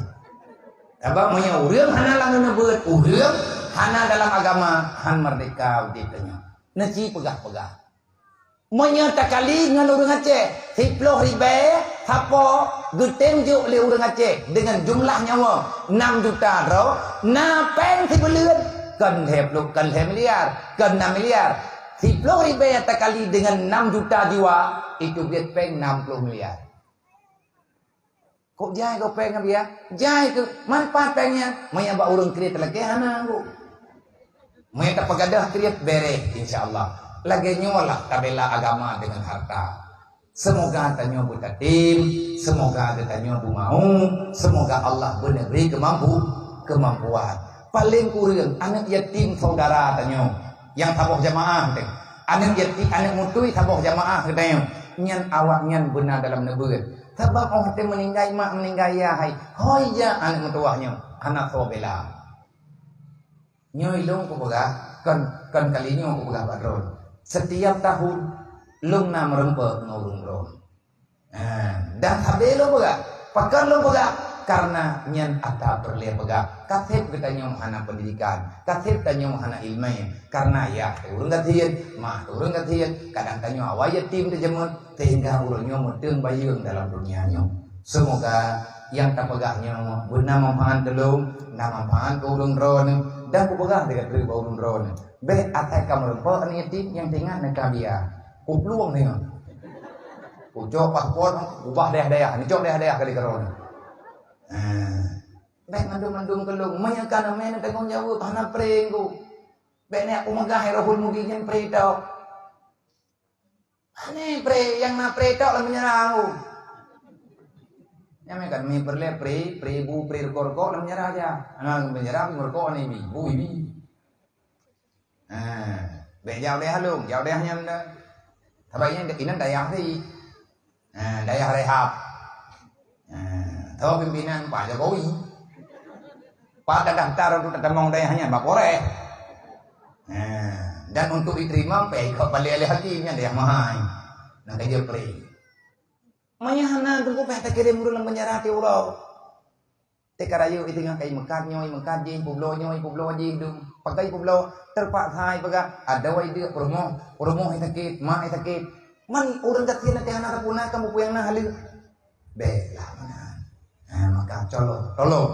Sabab meunyoe ureuëng hana lam neubeuet, ureuëng hana dalam agama, han merdeka udeb tanyoe. Neuci peugah-peugah. Meunyoe takali ngon ureuëng Aceh, siploh ribée sapo geutem jok lé ureuëng Aceh deungon jumlah nyawa nam juta droe, na péng sibuleuen kon lhée ploh, kon lhée miliar, kon nam miliar. Siploh ribée takali deungon nam juta jiwa, itu biet péng nam ploh miliar. Kok jai keu péng, Abiya? Jai keu manfaat péng nyan. Meunyoe bak ureuëng kriet lakée hana, Bu. Meunyoe tapeugadôh kriet, bereh, insya Allah. Lagée nyoe lah tabela agama deungon harta. Seumoga tanyoe beutatem, seumoga geutanyoe beumau, seumoga Allah beuneubri keumampu-, keumampuan. Paleng kureueng aneuëk yatim saudara tanyoe nyang saboh jamaah teuh. Aneuëk yatim, aneuëk mutui saboh jamaah geutanyoe. Nyan awaknyan beuna dalam neubeuet. Sabab óh watée meuninggai mak, meuninggai yah hai, hôi jak aneuëk meutuwah nyoe hana soe bela. Nyoe lôn kupeugah, kon, kon kali nyoe kupeugah bak droe. Setiap tahun lôn na meureumpok ngon ureuëng droe. Ha, dan sabe lôn peugah, pakon lôn peugah? Karena nyan ata peureulée peugah. Kaseb geutanyoe hana pendidikan, kaseb tanyoe hana iéleumé. Karena yah ureuëng gasien, mak ureuëng gasien, kadang tanyoe awai yatim teujeumeuet. Sehingga ureuëng nyoe meuteung bayeung dalam dunia nyoe. Seumoga nyang tapeugah nyoe beuna manfaat keu lôn, na manfaat keu ureuëng droeneuh, dan kupeugah lagée treuk bak ureuëng droeneuh. Bék asai ka meureumpok aneuëk yatim nyang teuingat neuka biya. Kuplueng nyoe. Kucok paspor, ubah dayah-dayah, neucok dayah-dayah kali keudroe nyoe. Haa. Bék mandum-mandum keu lôn, meunyoe ka neumé neutanggong jaweueb hana pré ku. Bék neujak peumeugah Rohul Mubin nyan pré tok. Hana pré, nyang na pré tok lam penjara ku. Nyang meukat mi peureulée pré, pré bu, pré rukok-rukok lam penjara aja. Hana lam penjara, meurukok hana ibi, bu ibi. Ha, bék jak u dayah lôn, jak u dayah nyan dah. Sabab nyan inan dayah ri. Ha, dayah rehab. Ha, tho pimpinan Pak Jokowi. Pat tadaftar untuk tatamong dayah nyan bak Polres. Ha, dan untuk diterima, pih ikot balek lé hakim nyan dayah mahai. Nah, ka jeuet pré. Meunyoe hana, teungku pih takirém ureuëng lam penjara tiep uroe. Teuka rayeuk iteungoh kai meukat nyoe, meukat jih, peubloe nyoe, peubloe jih, dum. Pakai peubloe, teupaksa ipeugah, adoe ideuk peurumoh, peurumoh sakét, mak sakét. Man ureuëng gasien teuh hana sapeue na, kamoe peue nyang na haleue. Bék lah meunan. Ha, maka tolong, tolong.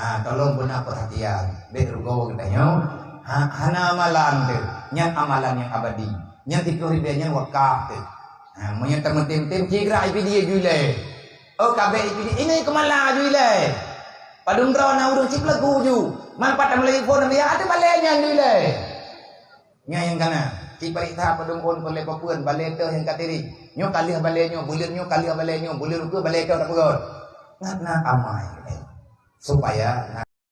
Ha, tolong beuna peurhatian. Bék rugoe geutanyoe. Ha, hana amalan teuh. Nyan amalan nyang abadi. Nyan siploh ribée nyan wakaf teuh. Ha, meunyoe tameutem-tem, cit rak I P D ju ilée. Oh, ka bék I P D, ingat keumala ju ilée. Padum droe na ureuëng cit peulagu ju. Man pat tameulai phon, ya, ada balée nyan ju ilée. Nyan nyang kana, ci pareksa padum phon, phon lé papeuen, balée teuh nyang ka tiring. Nyoe ka lheueh balée nyoe, buleuen nyoe ka lheueh balée nyoe, buleuen ukeue balée teuh tapeugöt. Ngat na amai. Supaya na